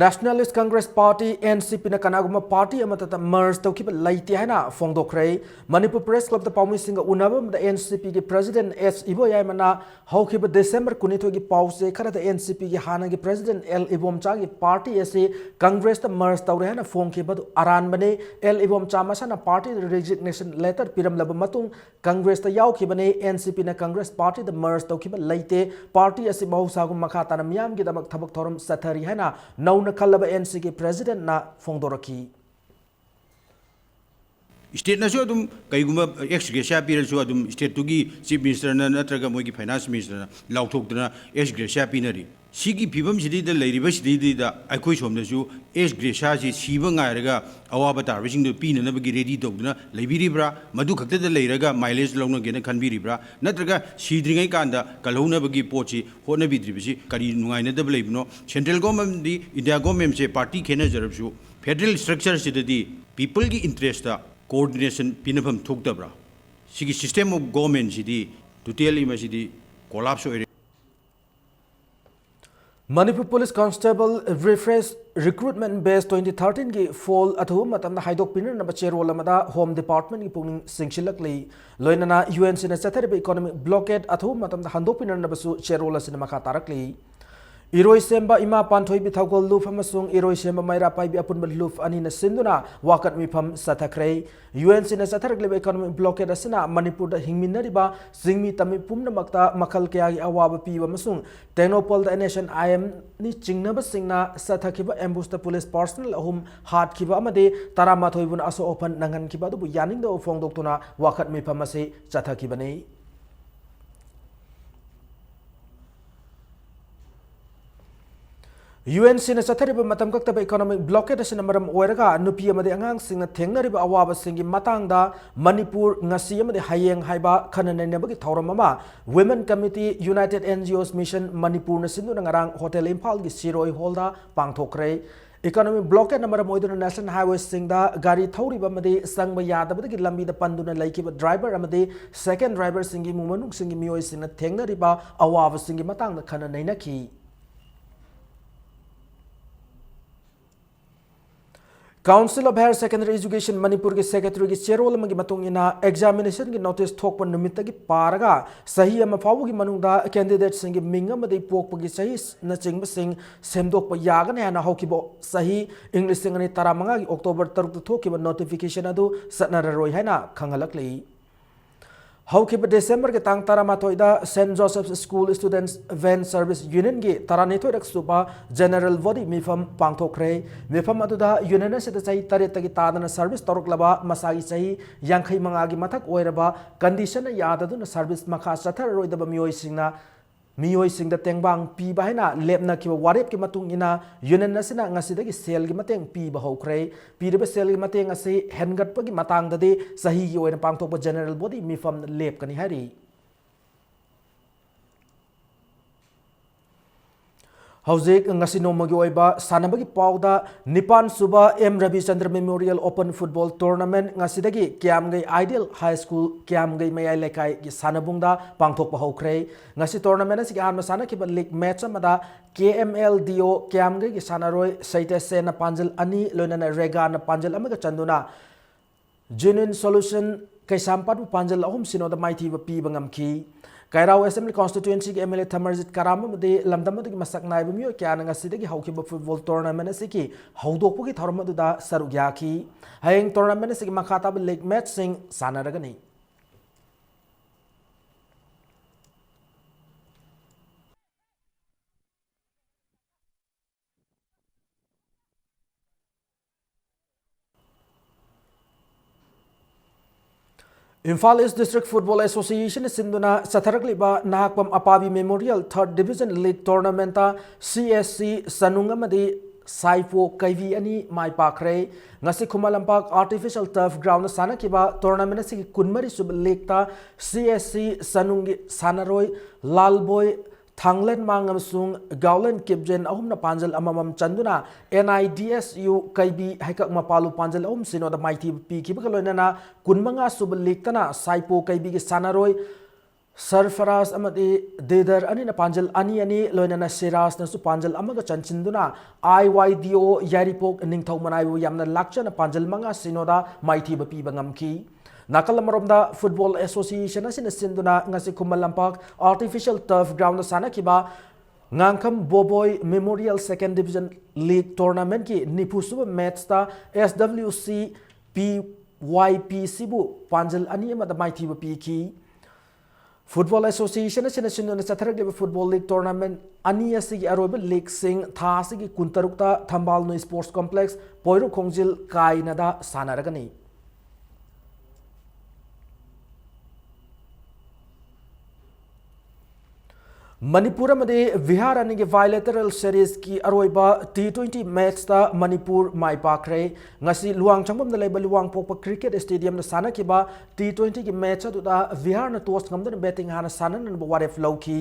Nationalist Congress Party, NCPꯅ ꯀꯅꯥꯒꯨꯝꯕ party ꯑꯃꯠꯇꯗ merge ꯇꯧꯈꯤꯕ ꯂꯩꯇꯦ ꯍꯥꯏꯅ ꯐꯣꯡꯗꯣꯛꯈ꯭ꯔꯦ꯫ ꯃꯅꯤꯄꯨꯔ Press Clubꯇ ꯄꯥꯎꯃꯤꯁꯤꯡꯒ ꯎꯅꯕ ꯑꯃꯗ NCPꯒꯤ President ꯑꯦꯁ ꯏꯕꯣꯌꯥꯏꯃꯅ ꯍꯧꯈꯤꯕ December ꯀꯨꯟꯅꯤꯊꯣꯏꯒꯤ ꯄꯥꯎꯆꯦ ꯈꯔꯗ NCPꯒꯤ ꯍꯥꯟꯅꯒꯤ President ꯑꯦꯜ ꯏꯕꯣꯝꯆꯥꯒꯤ party ꯑꯁꯤ Congressꯇ merge ꯇꯧꯔꯦ ꯍꯥꯏꯅ ꯐꯣꯡꯈꯤꯕ ꯑꯗꯨ ꯑꯔꯥꯟꯕꯅꯤ꯫ ꯑꯦꯜ ꯏꯕꯣꯝꯆꯥ ꯃꯁꯥꯅ partyꯗ resignation letter ꯄꯤꯔꯝꯂꯕ ꯃꯇꯨꯡ Congressꯇ ꯌꯥꯎꯈꯤꯕꯅꯤ꯫ NCPꯅ Congress partyꯗ merge ꯇꯧꯈꯤꯕ ꯂꯩꯇꯦ꯫ Party ꯑꯁꯤ ꯃꯍꯧꯁꯥꯒꯨꯝ ꯃꯈꯥ ꯇꯥꯅ ꯃꯤꯌꯥꯝꯒꯤꯗꯃꯛ ꯊꯕꯛ ꯊꯧꯔꯝ ꯆꯠꯊꯔꯤ ꯍꯥꯏꯅ ꯅꯧꯅ ꯈꯜꯂꯕ NCꯒꯤ Presidentꯅ ꯐꯣꯡꯗꯣꯔꯛꯈꯤ꯫ Stateꯅꯁꯨ ꯑꯗꯨꯝ ꯀꯩꯒꯨꯝꯕ ex gratia ꯄꯤꯔꯁꯨ ꯑꯗꯨꯝ stateꯇꯨꯒꯤ Chief Ministerꯅ ꯅꯠꯇ꯭ꯔꯒ ꯃꯣꯏꯒꯤ Finance Ministerꯅ ꯂꯥꯎꯊꯣꯛꯇꯅ ex gratia ꯄꯤꯅꯔꯤ꯫ ꯁꯤꯒꯤ ꯐꯤꯕꯝꯁꯤꯗꯩꯗ ꯂꯩꯔꯤꯕꯁꯤꯗꯩꯗ ꯑꯩꯈꯣꯏ ꯁꯣꯝꯗꯁꯨ ex gratiaꯁꯤ ꯁꯤꯕ ꯉꯥꯏꯔꯒ ꯑꯋꯥꯕ ꯇꯥꯔꯕꯁꯤꯡꯗꯨ ꯄꯤꯅꯅꯕꯒꯤ ready ꯇꯧꯗꯨꯅ ꯂꯩꯕꯤꯔꯤꯕ꯭ꯔꯥ? ꯃꯗꯨ ꯈꯛꯇꯗ ꯂꯩꯔꯒ mileage ꯂꯧꯅꯒꯦꯅ ꯈꯟꯕꯤꯔꯤꯕ꯭ꯔꯥ? ꯅꯠꯇ꯭ꯔꯒ ꯁꯤꯗ꯭ꯔꯤꯉꯩ ꯀꯥꯟꯗ ꯀꯜꯍꯧꯅꯕꯒꯤ ꯄꯣꯠꯁꯤ ꯍꯣꯠꯅꯕꯤꯗ꯭ꯔꯤꯕꯁꯤ ꯀꯔꯤ ꯅꯨꯡꯉꯥꯏꯅꯗꯕ ꯂꯩꯕꯅꯣ? Central Governmentꯗꯤ, India Governmentꯁꯦ party ꯈꯦꯠꯅꯖꯔꯕꯁꯨ federal structureꯁꯤꯗꯗꯤ peopleꯒꯤ interestꯇ coordination ꯄꯤꯅꯐꯝ ꯊꯣꯛꯇꯕ꯭ꯔꯥ? ꯁꯤꯒꯤ system of governmentꯁꯤꯗꯤ totally ꯃꯁꯤꯗꯤ collapse ꯑꯣꯏꯔꯦ꯫ Manipur Police Constable Refresh Recruitment Batch twenty thirteenꯒꯤ fall ꯑꯊꯨꯕ ꯃꯇꯝꯗ ꯍꯥꯏꯗꯣꯛꯄꯤꯅꯅꯕ ꯆꯦꯔꯣꯜ ꯑꯃꯗ Home Departmentꯀꯤ ꯄꯨꯛꯅꯤꯡ ꯆꯤꯡꯁꯤꯜꯂꯛꯂꯤ꯫ ꯂꯣꯏꯅꯅ UNCꯅ ꯆꯠꯊꯔꯤꯕ economic blockade ꯑꯊꯨꯕ ꯃꯇꯝꯗ ꯍꯟꯗꯣꯛꯄꯤꯅꯅꯕꯁꯨ ꯆꯦꯔꯣꯜ ꯑꯁꯤꯅ ꯃꯈꯥ ꯇꯥꯔꯛꯂꯤ꯫ ꯏꯔꯣꯏꯁꯦꯝꯕ ꯏꯃꯥ ꯄꯥꯟꯊꯣꯏꯕꯤ ꯊꯧꯒꯜ ꯂꯨꯞ ꯑꯃꯁꯨꯡ ꯏꯔꯣꯏꯁꯦꯝꯕ ꯃꯩꯔꯥ ꯄꯥꯏꯕꯤ ꯑꯄꯨꯟꯕ ꯂꯨꯞ ꯑꯅꯤꯅ ꯁꯤꯟꯗꯨꯅ ꯋꯥꯀꯠ ꯃꯤꯐꯝ ꯆꯠꯊꯈ꯭ꯔꯦ꯫ ꯌꯨ ꯑꯦꯟ ꯁꯤꯅ ꯆꯠꯊꯔꯛꯂꯤꯕ economic blockade ꯑꯁꯤꯅ ꯃꯅꯤꯄꯨꯔꯗ ꯍꯤꯡꯃꯤꯟꯅꯔꯤꯕ ꯆꯤꯡꯃꯤ ꯇꯝꯃꯤ ꯄꯨꯝꯅꯃꯛꯇ ꯃꯈꯜ ꯀꯌꯥꯒꯤ ꯑꯋꯥꯕ ꯄꯤꯕ ꯑꯃꯁꯨꯡ ꯇꯦꯡꯅꯧꯄꯜꯗ ꯑꯦꯟ ꯑꯦꯁ ꯑꯦꯟ ꯑꯥꯏ ꯑꯦꯝꯅꯤ ꯆꯤꯡꯅꯕꯁꯤꯡꯅ ꯆꯠꯊꯈꯤꯕ ambushꯇ police personnel ꯑꯍꯨꯝ ꯍꯥꯠꯈꯤꯕ ꯑꯃꯗꯤ ꯇꯔꯥꯃꯥꯊꯣꯏꯕꯨꯅ ꯑꯁꯣꯛ ꯑꯄꯟ ꯅꯪꯍꯟꯈꯤꯕ ꯑꯗꯨꯕꯨ ꯌꯥꯅꯤꯡꯗꯕ ꯐꯣꯡꯗꯣꯛꯇꯨꯅ ꯋꯥꯀꯠ ꯃꯤꯐꯝ ꯑꯁꯤ ꯆꯠꯊꯈꯤꯕꯅꯤ꯫ ꯌꯨ ꯑꯦꯟ ꯁꯤꯅ ꯆꯠꯊꯔꯤꯕ ꯃꯇꯝ ꯀꯛꯇꯕ economic blockade ꯑꯁꯤꯅ ꯃꯔꯝ ꯑꯣꯏꯔꯒ ꯅꯨꯄꯤ ꯑꯃꯗꯤ ꯑꯉꯥꯡꯁꯤꯡꯅ ꯊꯦꯡꯅꯔꯤꯕ ꯑꯋꯥꯕꯁꯤꯡꯒꯤ ꯃꯇꯥꯡꯗ ꯃꯅꯤꯄꯨꯔ ꯉꯁꯤ ꯑꯃꯗꯤ ꯍꯌꯦꯡ ꯍꯥꯏꯕ ꯈꯟꯅ ꯅꯩꯅꯕꯒꯤ ꯊꯧꯔꯝ ꯑꯃ Women Committee, United N G Os Mission ꯃꯅꯤꯄꯨꯔꯅ ꯁꯤꯟꯗꯨꯅ ꯉꯔꯥꯡ Hotel ꯏꯝꯐꯥꯜꯒꯤ ꯁꯤꯔꯣꯏ ꯍꯣꯜꯗ ꯄꯥꯡꯊꯣꯛꯈ꯭ꯔꯦ꯫ Economic blockade ꯅ ꯃꯔꯝ ꯑꯣꯏꯗꯨꯅ national highway ꯁꯤꯡꯗ ꯒꯥꯔꯤ ꯊꯧꯔꯤꯕ ꯑꯃꯗꯤ ꯆꯪꯕ ꯌꯥꯗꯕꯗꯒꯤ ꯂꯝꯕꯤꯗ ꯄꯟꯗꯨꯅ ꯂꯩꯈꯤꯕ driver ꯑꯃꯗꯤ second driver ꯁꯤꯡꯒꯤ ꯏꯃꯨꯡ ꯃꯅꯨꯡꯁꯤꯡꯒꯤ ꯃꯤꯑꯣꯏꯁꯤꯡꯅ ꯊꯦꯡꯅꯔꯤꯕ ꯑꯋꯥꯕꯁꯤꯡꯒꯤ ꯃꯇꯥꯡꯗ ꯈꯟꯅ ꯅꯩꯅꯈꯤ꯫ Council of Higher Secondary Education ꯃꯅꯤꯄꯨꯔꯒꯤ secretary ꯒꯤ ꯆꯦꯔꯣꯜ ꯑꯃꯒꯤ ꯃꯇꯨꯡ ꯏꯟꯅ examination ꯒꯤ notice ꯊꯣꯛꯄ ꯅꯨꯃꯤꯠꯇꯒꯤ ꯄꯥꯔꯒ ꯆꯍꯤ ꯑꯃ ꯐꯥꯎꯕꯒꯤ ꯃꯅꯨꯡꯗ candidate ꯁꯤꯡꯒꯤ ꯃꯤꯡ ꯑꯃꯗꯤ ꯄꯣꯛꯄꯒꯤ ꯆꯍꯤꯅꯆꯤꯡꯕꯁꯤꯡ ꯁꯦꯝꯗꯣꯛꯄ ꯌꯥꯒꯅꯤ ꯍꯥꯏꯅ ꯍꯧꯈꯤꯕ ꯆꯍꯤ ꯏꯪ ꯂꯤꯁꯤꯡ ꯑꯅꯤ ꯇꯔꯥꯃꯉꯥꯒꯤ October ꯇꯔꯨꯛꯇ ꯊꯣꯛꯈꯤꯕ notification ꯑꯗꯨ ꯆꯠꯅꯔꯔꯣꯏ ꯍꯥꯏꯅ ꯈꯪꯍꯜꯂꯛꯂꯤ꯫ ꯍꯧꯈꯤꯕ December ꯒꯤ ꯇꯥꯡ ꯇꯔꯥꯃꯥꯊꯣꯏꯗ Saint Joseph's School Students Van Service Union ꯒꯤ ꯇꯔꯥꯅꯤꯊꯣꯏꯔꯛ ꯁꯨꯕ general body ꯃꯤꯐꯝ ꯄꯥꯡꯊꯣꯛꯈ꯭ꯔꯦ꯫ ꯃꯤꯐꯝ ꯑꯗꯨꯗ union ꯑꯁꯤꯗ ꯆꯍꯤ ꯇꯔꯦꯠꯇꯒꯤ ꯇꯥꯗꯅ service ꯇꯧꯔꯛꯂꯕ, ꯃꯁꯥꯒꯤ ꯆꯍꯤ ꯌꯥꯡꯈꯩ ꯃꯉꯥꯒꯤ ꯃꯊꯛ ꯑꯣꯏꯔꯕ, condition ꯅ ꯌꯥꯗꯗꯨꯅ service ꯃꯈꯥ ꯆꯠꯊꯔꯔꯣꯏꯗꯕ ꯃꯤꯑꯣꯏꯁꯤꯡꯅ ꯃꯤꯑꯣꯏꯁꯤꯡꯗ ꯇꯦꯡꯕꯥꯡ ꯄꯤꯕ ꯍꯥꯏꯅ ꯂꯦꯞꯅꯈꯤꯕ ꯋꯥꯔꯦꯞꯀꯤ ꯃꯇꯨꯡ ꯏꯟꯅ union ꯑꯁꯤꯅ ꯉꯁꯤꯗꯒꯤ ꯁꯦꯜꯒꯤ ꯃꯇꯦꯡ ꯄꯤꯕ ꯍꯧꯈ꯭ꯔꯦ꯫ ꯄꯤꯔꯤꯕ ꯁꯦꯜꯒꯤ ꯃꯇꯦꯡ ꯑꯁꯤ ꯍꯦꯟꯒꯠꯄꯒꯤ ꯃꯇꯥꯡꯗꯗꯤ ꯆꯍꯤꯒꯤ ꯑꯣꯏꯅ ꯄꯥꯡꯊꯣꯛꯄ general body ꯃꯤꯐꯝꯅ ꯂꯦꯞꯀꯅꯤ ꯍꯥꯏꯔꯤ꯫ ꯍꯧꯖꯤꯛ ꯉꯁꯤ ꯅꯣꯡꯃꯒꯤ ꯑꯣꯏꯕ ꯁꯥꯟꯅꯕꯒꯤ ꯄꯥꯎꯗ, ꯅꯤꯄꯥꯟ ꯁꯨꯕ M ꯔꯕꯤꯆꯟꯗ꯭ꯔ Memorial Open Football Tournament ꯉꯁꯤꯗꯒꯤ ꯀ꯭ꯌꯥꯝꯒꯩ Ideal High School, ꯀ꯭ꯌꯥꯝꯒꯩ ꯃꯌꯥꯏ ꯂꯩꯀꯥꯏꯒꯤ ꯁꯥꯟꯅꯕꯨꯡꯗ ꯄꯥꯡꯊꯣꯛꯄ ꯍꯧꯈ꯭ꯔꯦ꯫ ꯉꯁꯤ tournament ꯑꯁꯤꯒꯤ ꯑꯍꯥꯟꯕ ꯁꯥꯟꯅꯈꯤꯕ league match ꯑꯃꯗ K M L D O ꯀ꯭ꯌꯥꯝꯒꯩꯒꯤ ꯁꯥꯟꯅꯔꯣꯏ ꯁꯩꯇꯦꯁ ꯁꯦꯟꯅ ꯄꯥꯟꯖꯜ ꯑꯅꯤ, ꯂꯣꯏꯅꯅ ꯔꯦꯒꯥꯅ ꯄꯥꯟꯖꯜ ꯑꯃꯒ ꯆꯟꯗꯨꯅ Genuine Solution ꯀꯩꯁꯥꯝꯄꯥꯠꯄꯨ ꯄꯥꯟꯖꯜ ꯑꯍꯨꯝ ꯁꯤꯅꯣꯗ ꯃꯥꯏꯊꯤꯕ ꯄꯤꯕ ꯉꯝꯈꯤ꯫ ꯀꯩꯔꯥꯎ Assembly Constituency ꯒꯤ M L A ꯊꯃꯔꯖꯤꯠ ꯀꯔꯥꯝ ꯑꯃꯗꯤ ꯂꯝꯗꯝ ꯑꯗꯨꯒꯤ ꯃꯁꯛ ꯅꯥꯏꯕ ꯃꯤꯑꯣꯏ ꯀꯌꯥꯅ ꯉꯁꯤꯗꯒꯤ ꯍꯧꯈꯤꯕ football tournament ꯑꯁꯤꯒꯤ ꯍꯧꯗꯣꯛꯄꯒꯤ ꯊꯧꯔꯝ ꯑꯗꯨꯗ ꯁꯔꯨꯛ ꯌꯥꯈꯤ꯫ ꯍꯌꯦꯡ tournament ꯑꯁꯤꯒꯤ ꯃꯈꯥ ꯇꯥꯕ league match ꯁꯤꯡ ꯁꯥꯟꯅꯔꯒꯅꯤ꯫ Imphal East District Football Association ꯅ ꯁꯤꯟꯗꯨꯅ ꯆꯠꯊꯔꯛꯂꯤꯕ Nahakpam ꯑꯄꯥꯕꯤ Memorial Third Division League Tournament ꯇ C S C ꯆꯅꯨꯡ ꯑꯃꯗꯤ ꯁꯥꯏꯄꯣ ꯀꯩꯕꯤ ꯑꯅꯤ ꯃꯥꯏ ꯄꯥꯛꯈ꯭ꯔꯦ꯫ ꯉꯁꯤ Khuman Lampak Artificial Turf Ground ꯗ ꯁꯥꯟꯅꯈꯤꯕ tournament ꯑꯁꯤꯒꯤ ꯀꯨꯟꯃꯔꯤ ꯁꯨꯕ league ꯇ C S C ꯆꯅꯨꯡꯒꯤ ꯁꯥꯟꯅꯔꯣꯏ ꯂꯥꯜꯕꯣꯏ ꯊꯥꯡꯂꯦꯟꯃꯥꯡ ꯑꯃꯁꯨꯡ ꯒꯥꯎꯂꯦꯟ ꯀꯤꯞꯖꯦꯟ ꯑꯍꯨꯝꯅ ꯄꯥꯟꯖꯜ ꯑꯃꯃꯝ ꯆꯟꯗꯨꯅ N I D S U ꯀꯩꯕꯤ ꯍꯩꯀꯛ ꯃꯄꯥꯜꯂꯨ ꯄꯥꯟꯖꯜ ꯑꯍꯨꯝ ꯁꯤꯅꯣꯗ ꯃꯥꯏꯊꯤꯕ ꯄꯤꯈꯤꯕꯒ ꯂꯣꯏꯅꯅ ꯀꯨꯟꯃꯉꯥ ꯁꯨꯕ league ꯇꯅ ꯁꯥꯏꯄꯣ ꯀꯩꯕꯤꯒꯤ ꯁꯥꯟꯅꯔꯣꯏ ꯁꯔꯐꯔꯥꯖ ꯑꯃꯗꯤ ꯗꯦꯗꯔ ꯑꯅꯤꯅ ꯄꯥꯟꯖꯜ ꯑꯅꯤ ꯑꯅꯤ, ꯂꯣꯏꯅꯅ ꯁꯤꯔꯥꯖꯅꯁꯨ ꯄꯥꯟꯖꯜ ꯑꯃꯒ ꯆꯟꯁꯤꯟꯗꯨꯅ I Y D O ꯌꯥꯏꯔꯤꯄꯣꯛ ꯅꯤꯡꯊꯧ ꯃꯅꯥꯏꯕꯨ ꯌꯥꯝꯅ ꯂꯥꯛꯆꯅ ꯄꯥꯟꯖꯜ ꯃꯉꯥ ꯁꯤꯅꯣꯗ ꯃꯥꯏꯊꯤꯕ ꯄꯤꯕ ꯉꯝꯈꯤ꯫ ꯅꯥꯀꯜ ꯑꯃꯔꯣꯝꯗ Football Association ꯑꯁꯤꯅ ꯁꯤꯟꯗꯨꯅ ꯉꯁꯤ Khuman Lampak Artificial Turf Ground ꯗ ꯁꯥꯟꯅꯈꯤꯕ ꯉꯥꯡꯈꯝ ꯕꯣꯕꯣꯏ Memorial Second Division League Tournament ꯀꯤ ꯅꯤꯐꯨ ꯁꯨꯕ match ꯇ S W C P Y P C ꯕꯨ ꯄꯥꯟꯖꯜ ꯑꯅꯤ ꯑꯃꯗ ꯃꯥꯏꯊꯤꯕ ꯄꯤꯈꯤ꯫ Football Association ꯑꯁꯤꯅ ꯁꯤꯟꯗꯨꯅ ꯆꯠꯊꯔꯛꯂꯤꯕ football league tournament ꯑꯅꯤ ꯑꯁꯤꯒꯤ ꯑꯔꯣꯏꯕ league ꯁꯤꯡ ꯊꯥ ꯑꯁꯤꯒꯤ ꯀꯨꯟꯇꯔꯨꯛꯇ ꯊꯝꯕꯥꯜ ꯅꯨꯏ Sports Complex, ꯄꯣꯏꯔꯨꯛ ꯈꯣꯡꯖꯤꯜ ꯀꯥꯏꯅꯗ ꯁꯥꯟꯅꯔꯒꯅꯤ꯫ ꯃꯅꯤꯄꯨꯔ ꯑꯃꯗꯤ ꯕꯤꯍꯥꯔ ꯑꯅꯤꯒꯤ bilateral series ꯀꯤ ꯑꯔꯣꯏꯕ T twenty match ꯇ ꯃꯅꯤꯄꯨꯔ ꯃꯥꯏ ꯄꯥꯛꯈ꯭ꯔꯦ꯫ ꯉꯁꯤ ꯂꯨꯋꯥꯡ ꯆꯪꯕꯝꯗ ꯂꯩꯕ ꯂꯨꯋꯥꯡ ꯄꯣꯛꯄ cricket stadium ꯗ ꯁꯥꯟꯅꯈꯤꯕ T twenty ꯒꯤ match ꯑꯗꯨꯗ ꯕꯤꯍꯥꯔꯅ toss ꯉꯝꯗꯨꯅ batting ꯍꯥꯟꯅ ꯁꯥꯟꯅꯅꯕ ꯋꯥꯔꯦꯞ ꯂꯧꯈꯤ꯫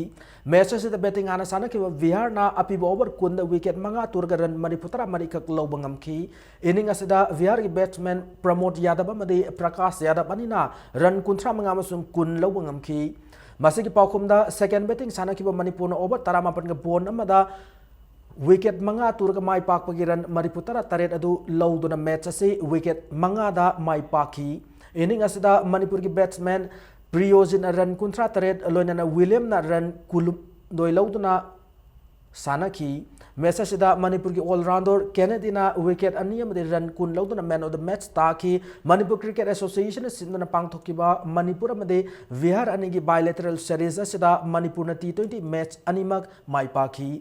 Match ꯑꯁꯤꯗ batting ꯍꯥꯟꯅ ꯁꯥꯟꯅꯈꯤꯕ ꯕꯤꯍꯥꯔꯅ ꯑꯄꯤꯕ over ꯀꯨꯟꯗ wicket ꯃꯉꯥ ꯇꯨꯔꯒ run ꯃꯔꯤꯐꯨ ꯇꯔꯥ ꯃꯔꯤꯈꯛ ꯂꯧꯕ ꯉꯝꯈꯤ꯫ Inning ꯑꯁꯤꯗ ꯕꯤꯍꯥꯔꯒꯤ batsman ꯄ꯭ꯔꯃꯣꯗ ꯌꯥꯗꯕ ꯑꯃꯗꯤ ꯄ꯭ꯔꯀꯥꯁ ꯌꯥꯗꯕ ꯑꯅꯤꯅ run ꯀꯨꯟꯊ꯭ꯔꯥ ꯃꯉꯥ ꯑꯃꯁꯨꯡ ꯀꯨꯟ ꯂꯧꯕ ꯉꯝꯈꯤ꯫ ꯃꯁꯤꯒꯤ ꯄꯥꯎꯈꯨꯝꯗ second batting ꯁꯥꯟꯅꯈꯤꯕ ꯃꯅꯤꯄꯨꯔꯅ over ꯇꯔꯥꯃꯥꯄꯟꯒ ball ꯑꯃꯗ wicket ꯃꯉꯥ ꯇꯨꯔꯒ ꯃꯥꯏ ꯄꯥꯛꯄꯒꯤ run ꯃꯔꯤꯐꯨ ꯇꯔꯥ ꯇꯔꯦꯠ ꯑꯗꯨ ꯂꯧꯗꯨꯅ match ꯑꯁꯤ wicket ꯃꯉꯥꯗ ꯃꯥꯏ ꯄꯥꯛꯈꯤ꯫ Inning ꯑꯁꯤꯗ ꯃꯅꯤꯄꯨꯔꯒꯤ batsman ꯄ꯭ꯔꯤꯌꯣꯖꯤꯠꯅ ꯔꯟ ꯀꯨꯟꯊ꯭ꯔꯥ ꯇꯔꯦꯠ, ꯂꯣꯏꯅꯅ ꯋꯤꯂꯤꯌꯝꯅ ꯔꯟ ꯀꯨꯟꯍꯨꯝꯗꯣꯏ ꯂꯧꯗꯨꯅ ꯁꯥꯟꯅꯈꯤ꯫ ꯃꯦꯆ ꯑꯁꯤꯗ ꯃꯅꯤꯄꯨꯔꯒꯤ all-rounder ꯀꯦꯅꯦꯗꯤꯅ ꯋꯤꯀꯦꯠ ꯑꯅꯤ ꯑꯃꯗꯤ ꯔꯟ ꯀꯨꯟ ꯂꯧꯗꯨꯅ man of the match ꯇꯥꯈꯤ꯫ ꯃꯅꯤꯄꯨꯔ Cricket Associationꯅ ꯁꯤꯟꯗꯨꯅ ꯄꯥꯡꯊꯣꯛꯈꯤꯕ ꯃꯅꯤꯄꯨꯔ ꯑꯃꯗꯤ ꯕꯤꯍꯥꯔ ꯑꯅꯤꯒꯤ bilateral series ꯑꯁꯤꯗ ꯃꯅꯤꯄꯨꯔꯅ T twenty match ꯑꯅꯤꯃꯛ ꯃꯥꯏ ꯄꯥꯛꯈꯤ꯫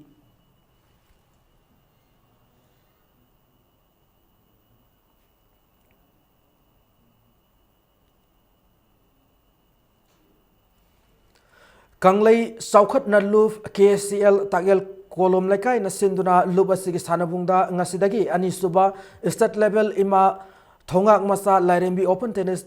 ꯀꯪꯂꯩ ꯆꯥꯎꯈꯠꯅ ꯂꯨꯞ, KCL ꯇꯥꯛꯌꯦꯜ ꯀꯣꯂꯣꯝ ꯂꯩꯀꯥꯏꯅ ꯁꯤꯟꯗꯨꯅ ꯂꯨꯞ ꯑꯁꯤꯒꯤ ꯁꯥꯟꯅꯕꯨꯡꯗ ꯉꯁꯤꯗꯒꯤ ꯑꯅꯤꯁꯨꯕ state level ꯏꯃꯥ ꯊꯣꯡꯉꯥꯛ ꯃꯆꯥ ꯂꯥꯏꯔꯦꯝꯕꯤ open tennis,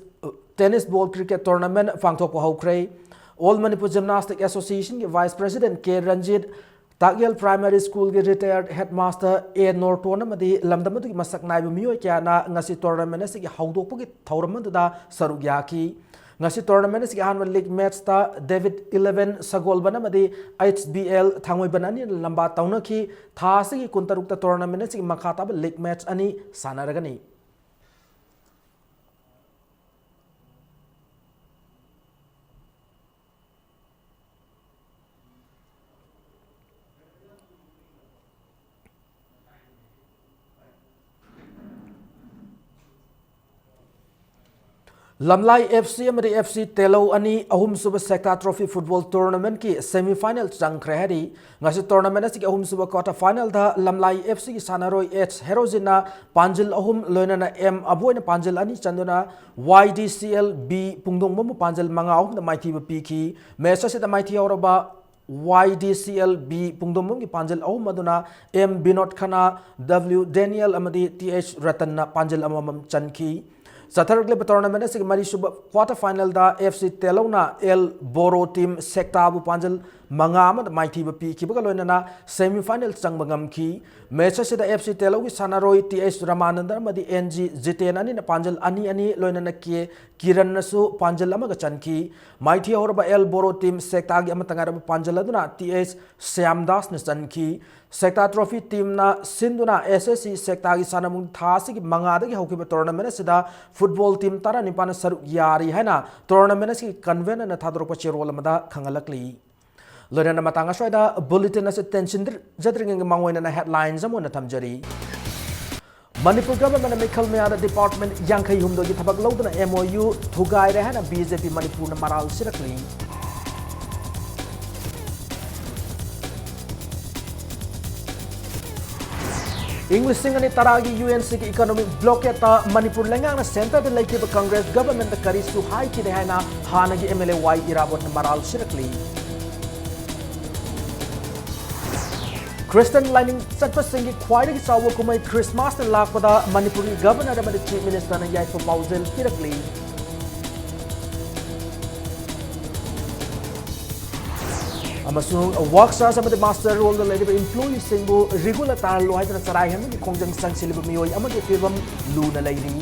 tennis ball cricket tournament ꯄꯥꯡꯊꯣꯛꯄ ꯍꯧꯈ꯭ꯔꯦ꯫ All Manipur Gymnastic Associationꯒꯤ Vice President K Ranjit, Takyel Primary Schoolꯒꯤ retired headmaster A ꯅꯣꯔꯇꯣꯟ ꯑꯃꯗꯤ ꯂꯝꯗꯝ ꯑꯗꯨꯒꯤ ꯃꯁꯛ ꯅꯥꯏꯕ ꯃꯤꯑꯣꯏ ꯀꯌꯥꯅ ꯉꯁꯤ tournament ꯑꯁꯤꯒꯤ ꯍꯧꯗꯣꯛꯄꯒꯤ ꯊꯧꯔꯝ ꯑꯗꯨꯗ ꯁꯔꯨꯛ ꯌꯥꯈꯤ꯫ ꯉꯁꯤ tournament ꯑꯁꯤꯒꯤ ꯑꯍꯥꯟꯕ league matchꯇ David eleven ꯁꯒꯣꯜꯕꯟ ꯑꯃꯗꯤ HBL ꯊꯥꯡꯃꯩꯕꯟ ꯑꯅꯤꯅ ꯂꯝꯕꯥ ꯇꯧꯅꯈꯤ꯫ ꯊꯥ ꯑꯁꯤꯒꯤ ꯀꯨꯟꯇꯔꯨꯛꯇ tournament ꯑꯁꯤꯒꯤ ꯃꯈꯥ ꯇꯥꯕ league match ꯑꯅꯤ ꯁꯥꯟꯅꯔꯒꯅꯤ꯫ ꯂꯝꯂꯥꯏ FC ꯑꯃꯗꯤ FC ꯇꯦꯂꯧ ꯑꯅꯤ ꯑꯍꯨꯝꯁꯨꯕ Sector Trophy football tournamentꯀꯤ semi final ꯆꯪꯈ꯭ꯔꯦ ꯍꯥꯏꯔꯤ꯫ ꯉꯁꯤ tournament ꯑꯁꯤꯒꯤ ꯑꯍꯨꯝꯁꯨꯕ quarter finalꯗ ꯂꯝꯂꯥꯏ FCꯒꯤ ꯁꯥꯟꯅꯔꯣꯏ H ꯍꯦꯔꯣꯖꯤꯟꯅ ꯄꯥꯟꯖꯤꯜ ꯑꯍꯨꯝ, ꯂꯣꯏꯅꯅ M ꯑꯕꯣꯏꯅ ꯄꯥꯟꯖꯤꯜ ꯑꯅꯤ ꯆꯟꯗꯨꯅ YDCL B ꯄꯨꯡꯗꯣꯡꯕꯝꯕꯨ ꯄꯥꯟꯖꯤꯜ ꯃꯉꯥ ꯑꯍꯨꯝꯗ ꯃꯥꯏꯊꯤꯕ ꯄꯤꯈꯤ꯫ Match ꯑꯁꯤꯗ ꯃꯥꯏꯊꯤ ꯍꯧꯔꯕ YDCL B ꯄꯨꯡꯗꯣꯡꯕꯝꯒꯤ ꯄꯥꯟꯖꯤꯜ ꯑꯍꯨꯝ ꯑꯗꯨꯅ M ꯕꯤꯅꯣꯗ ꯈꯅꯥ, W ꯗꯦꯅꯤꯌꯦꯜ ꯑꯃꯗꯤ Th ꯔꯇꯟꯅ ꯄꯥꯟꯖꯤꯜ ꯑꯃꯃꯝ ꯆꯟꯈꯤ꯫ ꯆꯠꯊꯔꯛꯂꯤꯕ tournament ꯑꯁꯤꯒꯤ ꯃꯔꯤꯁꯨꯕ quarter finalꯗ FC ꯇꯦꯂꯧꯅ L ꯕꯣꯔꯣ team ꯁꯦꯛꯇꯥꯕꯨ ꯄꯥꯟꯖꯤꯜ ꯃꯉꯥ ꯑꯃꯗ ꯃꯥꯏꯊꯤꯕ ꯄꯤꯈꯤꯕꯒ ꯂꯣꯏꯅꯅ semi final ꯆꯪꯕ ꯉꯝꯈꯤ꯫ Match ꯑꯁꯤꯗ F C ꯇꯦꯂꯧꯒꯤ ꯁꯥꯟꯅꯔꯣꯏ T H ꯔꯃꯥꯅꯟꯗꯟ ꯑꯃꯗꯤ N G ꯖꯤꯇꯦꯟ ꯑꯅꯤꯅ ꯄꯥꯟꯖꯜ ꯑꯅꯤ ꯑꯅꯤ, ꯂꯣꯏꯅꯅ K ꯀꯤꯔꯟꯅꯁꯨ ꯄꯥꯟꯖꯜ ꯑꯃꯒ ꯆꯟꯈꯤ꯫ ꯃꯥꯏꯊꯤ ꯍꯧꯔꯕ ꯑꯦꯜ ꯕꯣꯔꯣ team ꯁꯦꯛꯇꯥꯒꯤ ꯑꯃꯠꯇ ꯉꯥꯏꯔꯕ ꯄꯥꯟꯖꯜ ꯑꯗꯨꯅ T H ꯁ꯭ꯌꯥꯝꯗꯥꯁꯅ ꯆꯟꯈꯤ꯫ ꯁꯦꯛꯇꯥ trophy teamꯅ ꯁꯤꯟꯗꯨꯅ S S C ꯁꯦꯛꯇꯥꯒꯤ ꯁꯥꯟꯅꯄꯨꯡ ꯊꯥ ꯑꯁꯤꯒꯤ ꯃꯉꯥꯗꯒꯤ ꯍꯧꯈꯤꯕ tournament ꯑꯁꯤꯗ football team ꯇꯔꯥꯅꯤꯄꯥꯟꯅ ꯁꯔꯨꯛ ꯌꯥꯔꯤ ꯍꯥꯏꯅ tournament ꯑꯁꯤꯒꯤ convenorꯅ ꯊꯥꯗꯣꯔꯛꯄ ꯆꯦꯔꯣꯜ ꯑꯃꯗ ꯈꯪꯍꯜꯂꯛꯂꯤ꯫ ꯂꯣꯏꯅꯅ ꯃꯇꯥꯡ ꯑꯁ꯭ꯋꯥꯏꯗ bulletin ꯑꯁꯤ ꯇꯦꯟꯁꯤꯟꯖꯗ꯭ꯔꯤꯉꯩꯒꯤ ꯃꯥꯡꯑꯣꯏꯅꯅ headlines ꯑꯃ ꯑꯣꯏꯅ ꯊꯝꯖꯔꯤ꯫ ꯃꯅꯤꯄꯨꯔ governmentꯅ ꯃꯤꯈꯜ ꯃꯌꯥꯗ department ꯌꯥꯡꯈꯩ ꯍꯨꯝꯗꯣꯏꯒꯤ ꯊꯕꯛ ꯂꯧꯗꯨꯅ M O U ꯊꯨꯒꯥꯏꯔꯦ ꯍꯥꯏꯅ B J P ꯃꯅꯤꯄꯨꯔꯅ ꯃꯔꯥꯜ ꯁꯤꯔꯛꯂꯤ꯫ ꯏꯪ ꯂꯤꯁꯤꯡ ꯑꯅꯤ ꯇꯔꯥꯒꯤ U N Cꯒꯤ economic blockadeꯇ ꯃꯅꯤꯄꯨꯔ ꯂꯩꯉꯥꯛꯅ centreꯗ ꯂꯩꯈꯤꯕ Congress governmentꯇ ꯀꯔꯤꯁꯨ ꯍꯥꯏꯈꯤꯗꯦ ꯍꯥꯏꯅ ꯍꯥꯟꯅꯒꯤ M L A Y ꯏꯔꯥꯕꯣꯠꯅ ꯃꯔꯥꯜ ꯁꯤꯔꯛꯂꯤ꯫ Christian ꯂꯥꯏꯅꯤꯡ ꯆꯠꯄꯁꯤꯡꯒꯤ ꯈ꯭ꯋꯥꯏꯗꯒꯤ ꯆꯥꯎꯕ ꯀꯨꯝꯍꯩ Christmasꯅ ꯂꯥꯛꯄꯗ ꯃꯅꯤꯄꯨꯔꯒꯤ governor ꯑꯃꯗꯤ chief ministerꯅ ꯌꯥꯏꯐ ꯄꯥꯎꯖꯦꯜ ꯄꯤꯔꯛꯂꯤ꯫ ꯑꯃꯁꯨꯡ work charge ꯑꯃꯗꯤ master rollꯗ ꯂꯩꯔꯤꯕ employeeꯁꯤꯡꯕꯨ regular ꯇꯥꯍꯜꯂꯨ ꯍꯥꯏꯗꯨꯅ ꯆꯔꯥꯏ ꯍꯦꯟꯕꯒꯤ ꯈꯣꯡꯖꯪ ꯆꯪꯁꯤꯜꯂꯤꯕ ꯃꯤꯑꯣꯏ ꯑꯃꯒꯤ ꯐꯤꯕꯝ ꯂꯨꯅ ꯂꯩꯔꯤ꯫